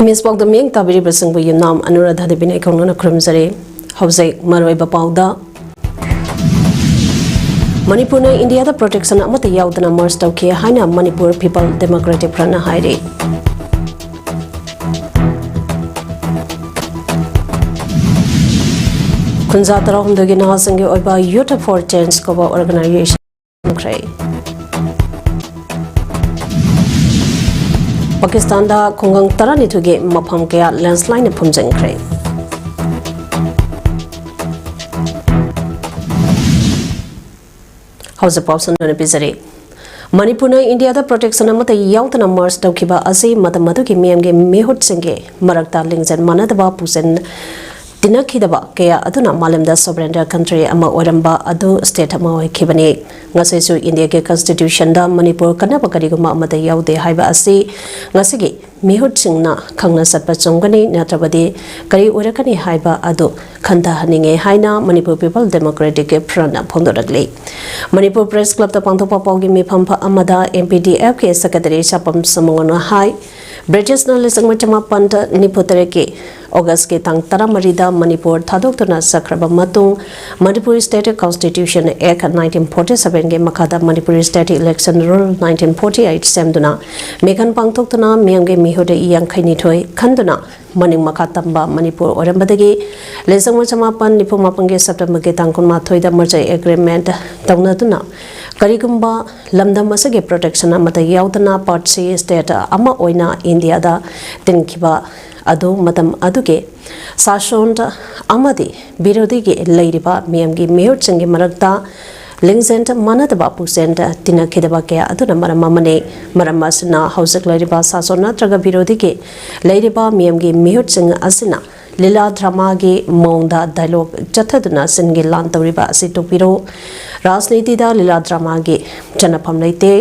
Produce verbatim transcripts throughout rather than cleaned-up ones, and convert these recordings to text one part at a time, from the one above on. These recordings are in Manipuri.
ꯃꯤꯁ ꯄꯥꯎꯗ ꯃꯤꯠꯌꯦꯡ ꯇꯥꯕꯤꯔꯤꯕꯁꯤꯡꯕꯨ ꯌꯨꯝꯅꯥꯝ ꯑꯅꯨꯔꯥꯙꯥ ꯗꯦꯕꯤꯅ ꯑꯩꯈꯣꯏꯅ ꯈꯨꯔꯨꯝꯖꯔꯤ꯫ ꯍꯧꯖꯤꯛ ꯃꯔꯨꯑꯣꯏꯕ ꯄꯥꯎꯗ꯫ ꯃꯅꯤꯄꯨꯔꯅ ꯏꯟꯗꯤꯌꯥꯗ protection ꯑꯃꯠꯇ ꯌꯥꯎꯗꯅ merge ꯇꯧꯈꯤ ꯍꯥꯏꯅ ꯃꯅꯤꯄꯨꯔ People Democratic Frontꯅ ꯍꯥꯏꯔꯤ꯫ ꯈꯨꯟꯖꯥ ꯇꯔꯥꯍꯨꯝꯗꯣꯏꯒꯤ ꯅꯍꯥꯁꯤꯡꯒꯤ ꯑꯣꯏꯕ Youth for Change ꯀꯧꯕ organization ꯈ꯭ꯔꯦ꯫ ꯄꯥꯀꯤꯁꯇꯥꯟꯗ ꯈꯨꯡꯒꯪ ꯇꯔꯥꯅꯤꯊꯣꯏꯒꯤ ꯃꯐꯝ ꯀꯌꯥ landslideꯅ ꯐꯨꯝꯖꯤꯟꯈ꯭ꯔꯦ꯫ ꯍꯧꯖꯤꯛ ꯄꯥꯎ ꯁꯟꯗꯣꯛꯅ ꯄꯤꯖꯔꯤ꯫ ꯃꯅꯤꯄꯨꯔꯅ ꯏꯟꯗꯤꯌꯥꯗ protection ꯑꯃꯠꯇ ꯌꯥꯎꯗꯅ merge ꯇꯧꯈꯤꯕ ꯑꯁꯤ ꯃꯇꯝ ꯑꯗꯨꯒꯤ ꯃꯤꯌꯥꯝꯒꯤ ꯃꯤꯍꯨꯠꯁꯤꯡꯒꯤ ꯃꯔꯛꯇ ꯂꯤꯡꯖꯦꯜ ꯃꯥꯟꯅꯗꯕ ꯄꯨꯛꯆꯦꯜ ꯇꯤꯟꯅꯈꯤꯗꯕ ꯀꯌꯥ ꯑꯗꯨꯅ ꯃꯥꯂꯦꯝꯗ sovereign country ꯑꯃ ꯑꯣꯏꯔꯝꯕ ꯑꯗꯨ state ꯑꯃ ꯑꯣꯏꯈꯤꯕꯅꯤ꯫ ꯉꯁꯤꯁꯨ ꯏꯟꯗꯤꯌꯥꯒꯤ constitutionꯗ ꯃꯅꯤꯄꯨꯔ ꯀꯟꯅꯕ ꯀꯔꯤꯒꯨꯝꯕ ꯑꯃꯠꯇ ꯌꯥꯎꯗꯦ ꯍꯥꯏꯕ ꯑꯁꯤ ꯉꯁꯤꯒꯤ ꯃꯤꯍꯨꯠꯁꯤꯡꯅ ꯈꯪꯅ ꯆꯠꯄ ꯆꯨꯝꯒꯅꯤ, ꯅꯠꯇ꯭ꯔꯕꯗꯤ ꯀꯔꯤ ꯑꯣꯏꯔꯛꯀꯅꯤ ꯍꯥꯏꯕ ꯑꯗꯨ ꯈꯟꯊꯍꯟꯅꯤꯡꯉꯦ ꯍꯥꯏꯅ Manipur People Democratic Frontꯅ ꯐꯣꯡꯗꯣꯔꯛꯂꯤ꯫ Manipur Press Clubꯇ ꯄꯥꯡꯊꯣꯛꯄ ꯄꯥꯎꯒꯤ ꯃꯤꯐꯝ ꯑꯃꯗ MPDFꯀꯤ secretary ꯁꯥꯄꯝ ꯁꯃꯨꯡꯅ ꯍꯥꯏ, ꯕ꯭ꯔꯤꯇꯤꯁꯅ ꯂꯤꯁꯤꯡ ꯑꯃ ꯆꯃꯥꯄꯟ ꯅꯤꯐꯨ ꯇꯔꯦꯠꯀꯤ Augustꯀꯤ ꯇꯥꯡ ꯇꯔꯥꯃꯔꯤꯗ ꯃꯅꯤꯄꯨꯔ ꯊꯥꯗꯣꯛꯇꯨꯅ ꯆꯠꯈ꯭ꯔꯕ ꯃꯇꯨꯡ, Manipur State Constitution Act nineteen forty sevenꯒꯤ ꯃꯈꯥꯗ Manipur State Election Rule nineteen forty eight ꯁꯦꯝꯗꯨꯅ ꯃꯤꯈꯜ ꯄꯥꯡꯊꯣꯛꯇꯨꯅ ꯃꯤꯌꯥꯝꯒꯤ ꯃꯤꯍꯨꯠ ꯌꯥꯡꯈꯩꯅꯤꯊꯣꯏ ꯈꯟꯗꯨꯅ ꯃꯅꯤꯡ ꯃꯈꯥ ꯇꯝꯕ ꯃꯅꯤꯄꯨꯔ ꯑꯣꯏꯔꯝꯕꯗꯒꯤ ꯂꯤꯁꯤꯡ ꯑꯃ ꯆꯃꯥꯄꯟ ꯅꯤꯐꯨ ꯃꯥꯄꯟꯒꯤ Septemberꯒꯤ ꯇꯥꯡ ꯀꯨꯟꯃꯥꯊꯣꯏꯗ merger agreement ꯇꯧꯅꯗꯨꯅ ꯀꯔꯤꯒꯨꯝꯕ ꯂꯝꯗꯝ ꯑꯁꯤꯒꯤ protection ꯑꯃꯠꯇ ꯌꯥꯎꯗꯅ Part C state ꯑꯃ ꯑꯣꯏꯅ ꯏꯟꯗꯤꯌꯥꯗ ꯇꯤꯟꯈꯤꯕ ꯑꯗꯨ ꯃꯇꯝ ꯑꯗꯨꯒꯤ ꯁꯥꯁꯣꯟ ꯑꯃꯗꯤ ꯕꯤꯔꯣꯙꯤꯒꯤ ꯂꯩꯔꯤꯕ ꯃꯤꯌꯥꯝꯒꯤ ꯃꯤꯍꯨꯠꯁꯤꯡꯒꯤ ꯃꯔꯛꯇ ꯂꯤꯡꯖꯦꯜ ꯃꯥꯟꯅꯗꯕ ꯄꯨꯛꯆꯦꯜ ꯇꯤꯟꯅꯈꯤꯗꯕ ꯀꯌꯥ ꯑꯗꯨꯅ ꯃꯔꯝ ꯑꯃꯅꯤ꯫ ꯃꯔꯝ ꯑꯁꯤꯅ ꯍꯧꯖꯤꯛ ꯂꯩꯔꯤꯕ ꯁꯥꯁꯣꯟ ꯅꯠꯇ꯭ꯔꯒ ꯕꯤꯔꯣꯙꯤꯒꯤ ꯂꯩꯔꯤꯕ ꯃꯤꯌꯥꯝꯒꯤ ꯃꯤꯍꯨꯠꯁꯤꯡ ꯑꯁꯤꯅ ꯂꯤꯂꯥ dramaꯒꯤ ꯃꯑꯣꯡꯗ dialogue ꯆꯠꯊꯗꯨꯅ ꯁꯤꯟꯒꯤ ꯂꯥꯟ ꯇꯧꯔꯤꯕ ꯑꯁꯤ ꯇꯣꯛꯄꯤꯔꯣ꯫ ꯔꯥꯖꯅꯤꯇꯤꯗ ꯂꯤꯂꯥ dramaꯒꯤ ꯆꯠꯅꯐꯝ ꯂꯩꯇꯦ꯫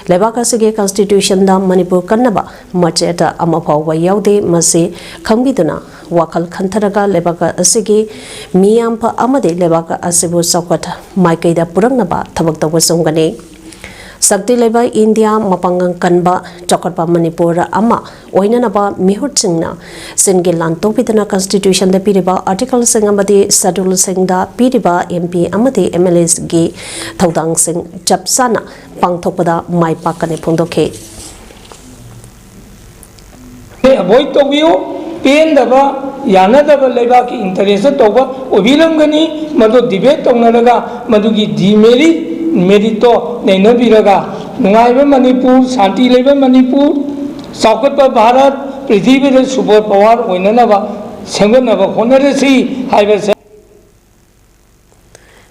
ꯂꯩꯕꯥꯛ ꯑꯁꯤꯒꯤ constitutionꯗ ꯃꯅꯤꯄꯨꯔ ꯀꯟꯅꯕ ꯃꯆꯦꯠ ꯑꯃ ꯐꯥꯎꯕ ꯌꯥꯎꯗꯦ꯫ ꯃꯁꯤ ꯈꯪꯕꯤꯗꯨꯅ ꯋꯥꯈꯜ ꯈꯟꯊꯔꯒ ꯂꯩꯕꯥꯛ ꯑꯁꯤꯒꯤ ꯃꯤꯌꯥꯝ ꯑꯃꯗꯤ ꯂꯩꯕꯥꯛ ꯑꯁꯤꯕꯨ ꯆꯥꯎꯈꯠ ꯃꯥꯏꯀꯩꯗ ꯄꯨꯔꯛꯅꯕ ꯊꯕꯛ ꯇꯧꯕ ꯆꯨꯝꯒꯅꯤ꯫ ꯁꯛꯇꯤ ꯂꯩꯕ ꯏꯟꯗꯤꯌꯥ, ꯃꯄꯥꯡꯒꯜ ꯀꯟꯕ ꯆꯥꯎꯈꯠꯄ ꯃꯅꯤꯄꯨꯔ ꯑꯃ ꯑꯣꯏꯅꯅꯕ ꯃꯤꯍꯨꯠꯁꯤꯡꯅ ꯁꯤꯟꯒꯤ ꯂꯥꯟ ꯇꯧꯕꯤꯗꯨꯅ Constitutionꯗ ꯄꯤꯔꯤꯕ Articleꯁꯤꯡ ꯑꯃꯗꯤ Scheduleꯁꯤꯡꯗ ꯄꯤꯔꯤꯕ MP ꯑꯃꯗꯤ MLAꯒꯤ ꯊꯧꯗꯥꯡꯁꯤꯡ ꯆꯞ ꯆꯥꯅ ꯄꯥꯡꯊꯣꯛꯄꯗ ꯃꯥꯏ ꯄꯥꯛꯀꯅꯤ ꯐꯣꯡꯗꯣꯛꯈꯤ꯫ ꯑꯦꯚꯣꯏꯗ ꯇꯧꯕꯤꯌꯨ꯫ ꯄꯦꯟꯗꯕ, ꯌꯥꯅꯗꯕ ꯂꯩꯕꯥꯛꯀꯤ ꯏꯟꯇꯔꯦꯁꯇ ꯇꯧꯕ ꯑꯣꯏꯕꯤꯔꯝꯒꯅꯤ꯫ ꯃꯗꯨ ꯗꯤꯕꯦꯠ ꯇꯧꯅꯔꯒ ꯃꯗꯨꯒꯤ ꯗꯤꯃꯦꯔꯤꯠ, ꯃꯦꯔꯤꯠꯇꯣ ꯅꯩꯅꯕꯤꯔꯒ ꯅꯨꯡꯉꯥꯏꯕ ꯃꯅꯤꯄꯨꯔ, ꯁꯥꯟꯇꯤ ꯂꯩꯕ ꯃꯅꯤꯄꯨꯔ, ꯆꯥꯎꯈꯠꯄ ꯚꯥꯔꯠ, ꯄ꯭ꯔꯤꯊꯤꯕꯤꯗ ꯁꯨꯄꯔ ꯄꯋꯥꯔ ꯑꯣꯏꯅꯅꯕ ꯁꯦꯝꯒꯠꯅꯕ ꯍꯣꯠꯅꯔꯁꯤ ꯍꯥꯏꯕꯁꯦ꯫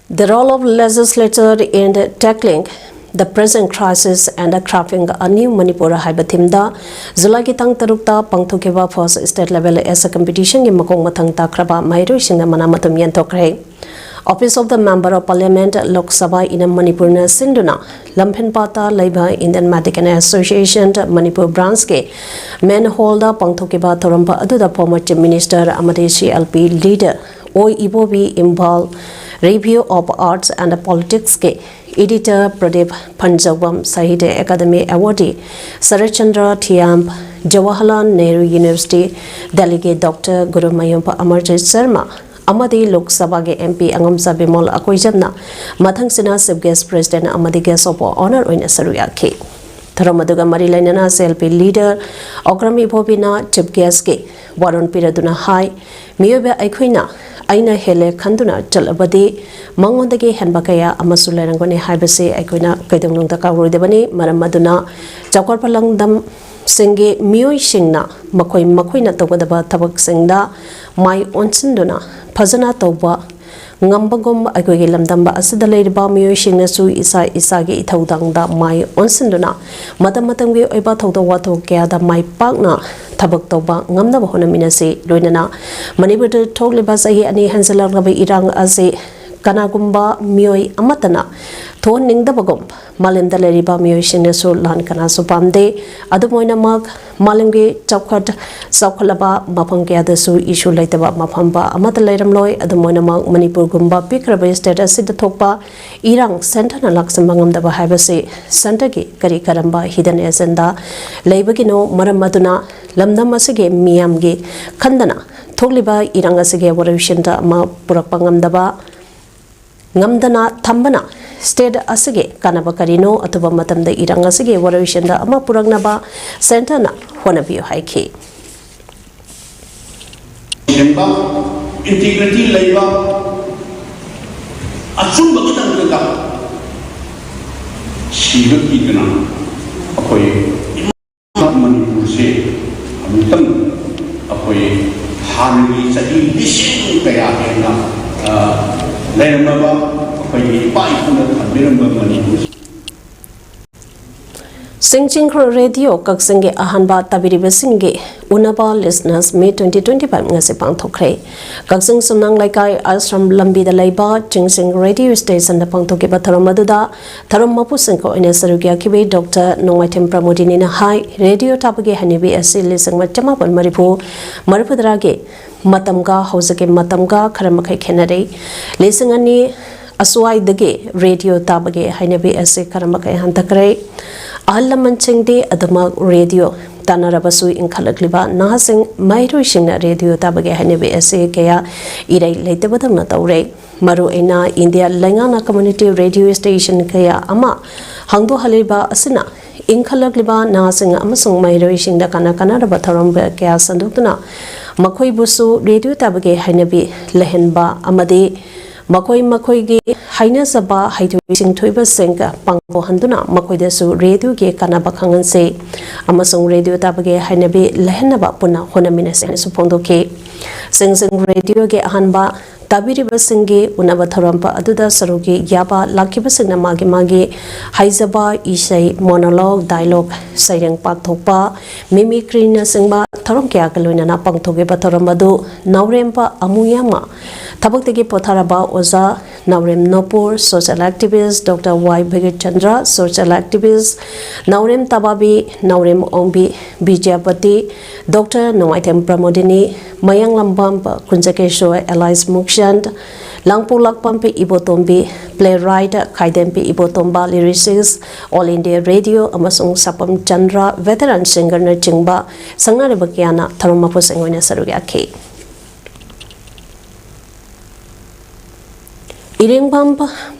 The role of legislature in tackling the present crisis and crafting a new Manipur ꯍꯥꯏꯕ themeꯗ Julyꯒꯤ ꯇꯥꯡ ꯇꯔꯨꯛꯇ ꯄꯥꯡꯊꯣꯛꯈꯤꯕ First State Level Essay Competitionꯒꯤ ꯃꯈꯣꯡ ꯃꯊꯪ ꯇꯥꯈ꯭ꯔꯕ ꯃꯍꯩꯔꯣꯏꯁꯤꯡꯅ ꯃꯅꯥ ꯃꯊꯨꯝ ꯌꯦꯟꯊꯣꯛꯈ꯭ꯔꯦ꯫ Office of the Member of Parliament, Lok Sabha ꯏꯅ ꯃꯅꯤꯄꯨꯔꯅ ꯁꯤꯟꯗꯨꯅ ꯂꯝꯐꯦꯟꯄꯥꯠꯇ ꯂꯩꯕ Indian Medical Association Manipur Branchꯀꯤ main hallꯗ ꯄꯥꯡꯊꯣꯛꯈꯤꯕ ꯊꯧꯔꯝ ꯑꯗꯨꯗ former Chief Minister ꯑꯃꯗꯤ CLP leader ꯑꯣ ꯏꯕꯣꯕꯤ, Imphal Review of Arts and Politicsꯀꯤ editor Pradeep ꯐꯟꯖꯧꯕꯝ, Sahitya Academy awardee Saratchandra Thiyam, Jawaharlal Nehru University Delhiꯒꯤ Doctor Gurumayum Amarjeet Sharma ꯑꯃꯗꯤ ꯂꯣꯛ ꯁꯚꯥꯒꯤ MP ꯑꯉꯝꯆꯥ Bimol ꯑꯀꯣꯏꯖꯝꯅ ꯃꯊꯪꯁꯤꯅ Chief Guest, President ꯑꯃꯗꯤ Guest of Honour ꯑꯣꯏꯅ ꯁꯔꯨꯛ ꯌꯥꯈꯤ꯫ ꯊꯧꯔꯝ ꯑꯗꯨꯒ ꯃꯔꯤ ꯂꯩꯅꯅ CLP leader ꯑꯣꯀ꯭ꯔꯝ ꯏꯕꯣꯕꯤꯅ Chief Guestꯀꯤ ꯋꯥꯔꯣꯜ ꯄꯤꯔꯗꯨꯅ ꯍꯥꯏ, ꯃꯤꯑꯣꯏꯕ ꯑꯩꯈꯣꯏꯅ ꯑꯩꯅ ꯍꯦꯜꯂꯦ ꯈꯟꯗꯨꯅ ꯆꯠꯂꯕꯗꯤ ꯃꯉꯣꯟꯗꯒꯤ ꯍꯦꯟꯕ ꯀꯌꯥ ꯑꯃꯁꯨ ꯂꯩꯔꯝꯒꯅꯤ ꯍꯥꯏꯕꯁꯤ ꯑꯩꯈꯣꯏꯅ ꯀꯩꯗꯧꯅꯨꯡꯗ ꯀꯥꯎꯔꯣꯏꯗꯕꯅꯤ꯫ ꯃꯔꯝ ꯑꯗꯨꯅ ꯆꯥꯎꯈꯠꯄ ꯂꯝꯗꯝꯁꯤꯡꯒꯤ ꯃꯤꯑꯣꯏꯁꯤꯡꯅ ꯃꯈꯣꯏ ꯃꯈꯣꯏꯅ ꯇꯧꯒꯗꯕ ꯊꯕꯛꯁꯤꯡꯗ ꯃꯥꯏ ꯑꯣꯟꯁꯤꯟꯗꯨꯅ ꯐꯖꯅ ꯇꯧꯕ ꯉꯝꯕꯒꯨꯝ ꯑꯩꯈꯣꯏꯒꯤ ꯂꯝꯗꯝ ꯑꯁꯤꯗ ꯂꯩꯔꯤꯕ ꯃꯤꯑꯣꯏꯁꯤꯡꯅꯁꯨ ꯏꯁꯥ ꯏꯁꯥꯒꯤ ꯏꯊꯧꯗꯥꯡꯗ ꯃꯥꯏ ꯑꯣꯟꯁꯤꯟꯗꯨꯅ ꯃꯇꯝ ꯃꯇꯝꯒꯤ ꯑꯣꯏꯕ ꯊꯧꯗꯣꯛ ꯋꯥꯊꯣꯛ ꯀꯌꯥꯗ ꯃꯥꯏ ꯄꯥꯛꯅ ꯊꯕꯛ ꯇꯧꯕ ꯉꯝꯅꯕ ꯍꯣꯠꯅꯃꯤꯟꯅꯁꯤ꯫ ꯂꯣꯏꯅꯅ ꯃꯅꯤꯄꯨꯔꯗ ꯊꯣꯛꯂꯤꯕ ꯆꯍꯤ ꯑꯅꯤ ꯍꯦꯟꯖꯜꯂꯛꯂꯕ ꯏꯔꯥꯡ ꯑꯁꯤ ꯀꯅꯥꯒꯨꯝꯕ ꯃꯤꯑꯣꯏ ꯑꯃꯠꯇꯅ ꯊꯣꯛꯍꯟꯅꯤꯡꯗꯕꯒꯨꯝ ꯃꯥꯂꯦꯝꯗ ꯂꯩꯔꯤꯕ ꯃꯤꯑꯣꯏꯁꯤꯡꯅꯁꯨ ꯂꯥꯟ ꯀꯅꯥꯁꯨ ꯄꯥꯝꯗꯦ꯫ ꯑꯗꯨꯝ ꯑꯣꯏꯅꯃꯛ, ꯃꯥꯂꯦꯝꯒꯤ ꯆꯥꯎꯈꯠ ꯆꯥꯎꯈꯠꯂꯕ ꯃꯐꯝ ꯀꯌꯥꯗꯁꯨ issue ꯂꯩꯇꯕ ꯃꯐꯝ ꯑꯃꯠꯇ ꯂꯩꯔꯝꯂꯣꯏ꯫ ꯑꯗꯨꯝ ꯑꯣꯏꯅꯃꯛ, ꯃꯅꯤꯄꯨꯔꯒꯨꯝꯕ ꯄꯤꯛꯈ꯭ꯔꯕ state ꯑꯁꯤꯗ ꯊꯣꯛꯄ ꯏꯔꯥꯡ centreꯅ ꯂꯥꯛꯁꯤꯟꯕ ꯉꯝꯗꯕ ꯍꯥꯏꯕꯁꯤ centreꯒꯤ ꯀꯔꯤ ꯀꯔꯝꯕ hidden agenda ꯂꯩꯕꯒꯤꯅꯣ? ꯃꯔꯝ ꯑꯗꯨꯅ ꯂꯝꯗꯝ ꯑꯁꯤꯒꯤ ꯃꯤꯌꯥꯝꯒꯤ ꯈꯟꯗꯅ ꯊꯣꯛꯂꯤꯕ ꯏꯔꯥꯡ ꯑꯁꯤꯒꯤ ꯋꯥꯔꯣꯏꯁꯤꯟꯗ ꯑꯃ ꯄꯨꯔꯛꯄ ꯉꯝꯗꯕ, ꯉꯝꯗꯅ ꯊꯝꯕꯅ state ꯑꯁꯤꯒꯤ ꯀꯥꯟꯅꯕ ꯀꯔꯤꯅꯣ? ꯑꯊꯨꯕ ꯃꯇꯝꯗ ꯏꯔꯥꯡ ꯑꯁꯤꯒꯤ ꯋꯥꯔꯣꯏꯁꯤꯟꯗ ꯑꯃ ꯄꯨꯔꯛꯅꯕ centreꯅ ꯍꯣꯠꯅꯕꯤꯌꯨ ꯍꯥꯏꯈꯤ꯫ ꯁꯦꯡꯕ, integrity ꯂꯩꯕ, ꯑꯆꯨꯝꯕꯒꯤꯗꯃꯛꯇ ꯁꯤꯕ ꯀꯤꯗꯅ ꯑꯩꯈꯣꯏ ꯏꯃꯥ ꯃꯅꯤꯄꯨꯔꯁꯦ ꯑꯃꯨꯛꯇꯪ ꯑꯩꯈꯣꯏ ꯍꯥꯟꯅꯒꯤ ꯆꯍꯤ ꯂꯤꯁꯤꯡ ꯀꯌꯥ ꯍꯦꯟꯅ, ꯑ, ꯂꯩꯔꯝꯂꯕ ꯑꯩꯈꯣꯏꯒꯤ ꯏꯄꯥ ꯏꯄꯨꯅ ꯊꯝꯕꯤꯔꯝꯕ ꯃꯅꯤꯄꯨꯔꯁꯦ꯫ ꯁꯤꯡꯆꯤꯡꯈ꯭ꯔ ꯔꯦꯗꯤꯑꯣ ꯀꯛꯆꯤꯡꯒꯤ ꯑꯍꯥꯟꯕ ꯇꯥꯕꯤꯔꯤꯕꯁꯤꯡꯒꯤ ꯎꯅꯕ Listeners Meet twenty twenty-five ꯉꯁꯤ ꯄꯥꯡꯊꯣꯛꯈ꯭ꯔꯦ꯫ ꯀꯛꯆꯤꯡ ꯁꯨꯝꯅꯥꯡ ꯂꯩꯀꯥꯏ ꯑꯥꯁ꯭ꯔꯝ ꯂꯝꯕꯤꯗ ꯂꯩꯕ ꯆꯤꯡꯆꯤꯡ ꯔꯦꯗꯤꯑꯣ stationꯗ ꯄꯥꯡꯊꯣꯛꯈꯤꯕ ꯊꯧꯔꯝ ꯑꯗꯨꯗ ꯊꯧꯔꯝ ꯃꯄꯨꯁꯤꯡꯒ ꯑꯣꯏꯅ ꯁꯔꯨꯛ ꯌꯥꯈꯤꯕ ꯗꯣꯛꯇꯔ ꯅꯣꯡꯃꯥꯏꯊꯦꯝ ꯄ꯭ꯔꯃꯣꯗꯤꯅꯤꯅ ꯍꯥꯏ, ꯔꯦꯗꯤꯑꯣ ꯊꯥꯕꯒꯤ ꯍꯩꯅꯕꯤ ꯑꯁꯤ ꯂꯤꯁꯤꯡ ꯑꯃ ꯆꯃꯥꯄꯟ ꯃꯔꯤꯐꯨ, ꯃꯔꯤꯐꯨꯇꯔꯥꯒꯤ ꯃꯇꯝꯒ ꯍꯧꯖꯤꯛꯀꯤ ꯃꯇꯝꯒ ꯈꯔ ꯃꯈꯩ ꯈꯦꯠꯅꯔꯦ꯫ ꯂꯤꯁꯤꯡ ꯑꯅꯤ ꯑꯁ꯭ꯋꯥꯏꯗꯒꯤ ꯔꯦꯗꯤꯑꯣ ꯇꯥꯕꯒꯤ ꯍꯩꯅꯕꯤ ꯑꯁꯤ ꯈꯔ ꯃꯈꯩ ꯍꯟꯊꯈ꯭ꯔꯦ꯫ ꯑꯍꯜ ꯂꯃꯟꯁꯤꯡꯗꯤ ꯑꯗꯨꯃꯛ ꯔꯦꯗꯤꯑꯣ ꯇꯥꯅꯔꯕꯁꯨ, ꯏꯟꯈꯠꯂꯛꯂꯤꯕ ꯅꯍꯥꯁꯤꯡ, ꯃꯍꯩꯔꯣꯏꯁꯤꯡꯅ ꯔꯦꯗꯤꯑꯣ ꯇꯥꯕꯒꯤ ꯍꯩꯅꯕꯤ ꯑꯁꯤ ꯀꯌꯥ ꯏꯔꯩ ꯂꯩꯇꯕꯗꯧꯅ ꯇꯧꯔꯦ꯫ ꯃꯔꯨꯑꯣꯏꯅ ꯏꯟꯗꯤꯌꯥ ꯂꯩꯉꯥꯛꯅ community radio station ꯀꯌꯥ ꯑꯃ ꯍꯥꯡꯗꯣꯛꯍꯜꯂꯤꯕ ꯑꯁꯤꯅ ꯏꯟꯈꯠꯂꯛꯂꯤꯕ ꯅꯍꯥꯁꯤꯡ ꯑꯃꯁꯨꯡ ꯃꯍꯩꯔꯣꯏꯁꯤꯡꯗ ꯀꯥꯟꯅ ꯀꯥꯟꯅꯔꯕ ꯊꯧꯔꯝ ꯀꯌꯥ ꯁꯟꯗꯣꯛꯇꯨꯅ ꯃꯈꯣꯏꯕꯨꯁꯨ ꯔꯦꯗꯤꯑꯣ ꯇꯥꯕꯒꯤ ꯍꯩꯅꯕꯤ ꯂꯩꯍꯟꯕ ꯑꯃꯗꯤ ꯃꯈꯣꯏ ꯃꯈꯣꯏꯒꯤ ꯍꯩꯅꯖꯕ ꯍꯩꯊꯣꯏ ꯁꯤꯡꯊꯣꯏꯕꯁꯤꯡ ꯄꯥꯡꯊꯣꯛꯍꯟꯗꯨꯅ ꯃꯈꯣꯏꯗꯁꯨ ꯔꯦꯗꯤꯑꯣꯒꯤ ꯀꯥꯟꯅꯕ ꯈꯪꯍꯟꯁꯤ ꯑꯃꯁꯨꯡ ꯔꯦꯗꯤꯑꯣ ꯇꯥꯕꯒꯤ ꯍꯩꯅꯕꯤ ꯂꯩꯍꯟꯅꯕ ꯄꯨꯟꯅ ꯍꯣꯠꯅꯃꯤꯟꯅꯁꯤ ꯍꯥꯏꯅꯁꯨ ꯐꯣꯡꯗꯣꯛꯈꯤ꯫ ꯁꯤꯡꯆꯤꯡ ꯔꯦꯗꯤꯑꯣꯒꯤ ꯑꯍꯥꯟꯕ ꯇꯥꯕꯤꯔꯤꯕꯁꯤꯡꯒꯤ ꯎꯅꯕ ꯊꯧꯔꯝ ꯑꯗꯨꯗ ꯁꯔꯨꯛ ꯌꯥꯕ ꯂꯥꯛꯈꯤꯕꯁꯤꯡꯅ ꯃꯥꯒꯤ ꯃꯥꯒꯤ ꯍꯩꯖꯕ ꯏꯁꯩ, monologue, dialogue, ꯁꯩꯔꯦꯡ ꯄꯥꯊꯣꯛꯄ, mimicryꯅꯆꯤꯡꯕ ꯊꯧꯔꯝ ꯀꯌꯥꯒ ꯂꯣꯏꯅꯅ ꯄꯥꯡꯊꯣꯛꯈꯤꯕ ꯊꯧꯔꯝ ꯑꯗꯨ ꯅꯥꯎꯔꯦꯝꯕ ꯑꯃꯨꯌꯥꯃ ꯊꯕꯛꯇꯒꯤ ꯄꯣꯊꯥꯔꯕ ꯑꯣꯖꯥ ꯅꯥꯎꯔꯦꯝ ꯅꯣꯄꯨꯔ, social activist Doctor ꯋꯥꯏ ꯚꯤꯒꯤꯆꯟꯗ꯭ꯔ, social activist ꯅꯥꯎꯔꯦꯝ ꯇꯕꯥꯕꯤ, ꯅꯥꯎꯔꯦꯝ ꯑꯣꯡꯕꯤ ꯕꯤꯖ꯭ꯌꯥꯄꯇꯤ, Doctor ꯅꯣꯡꯃꯥꯏꯊꯦꯝ ꯄ꯭ꯔꯃꯣꯗꯤꯅꯤ, ꯃꯌꯥꯡꯂꯝꯕꯝ ꯀꯨꯟꯖꯀꯦꯁꯣꯔ, alias ꯃꯨꯛꯆꯟ, ꯂꯥꯡꯄꯣꯛꯂꯥꯛꯄꯝ ꯄꯤ ꯏꯕꯣꯇꯣꯝꯕꯤ, playwright ꯈꯥꯏꯗꯦꯝ ꯄꯤ ꯏꯕꯣꯇꯣꯝꯕ, lyricist, All India Radio ꯑꯃꯁꯨꯡ ꯁꯄꯝ ꯆꯟꯗ꯭ꯔ, veteran singerꯅꯆꯤꯡꯕ ꯁꯛꯅꯔꯤꯕ ꯀꯌꯥꯅ ꯊꯧꯔꯝ ꯃꯄꯨꯁꯤꯡ ꯑꯣꯏꯅ ꯁꯔꯨꯛ ꯌꯥꯈꯤ꯫ ꯏꯔꯦꯡꯕꯝ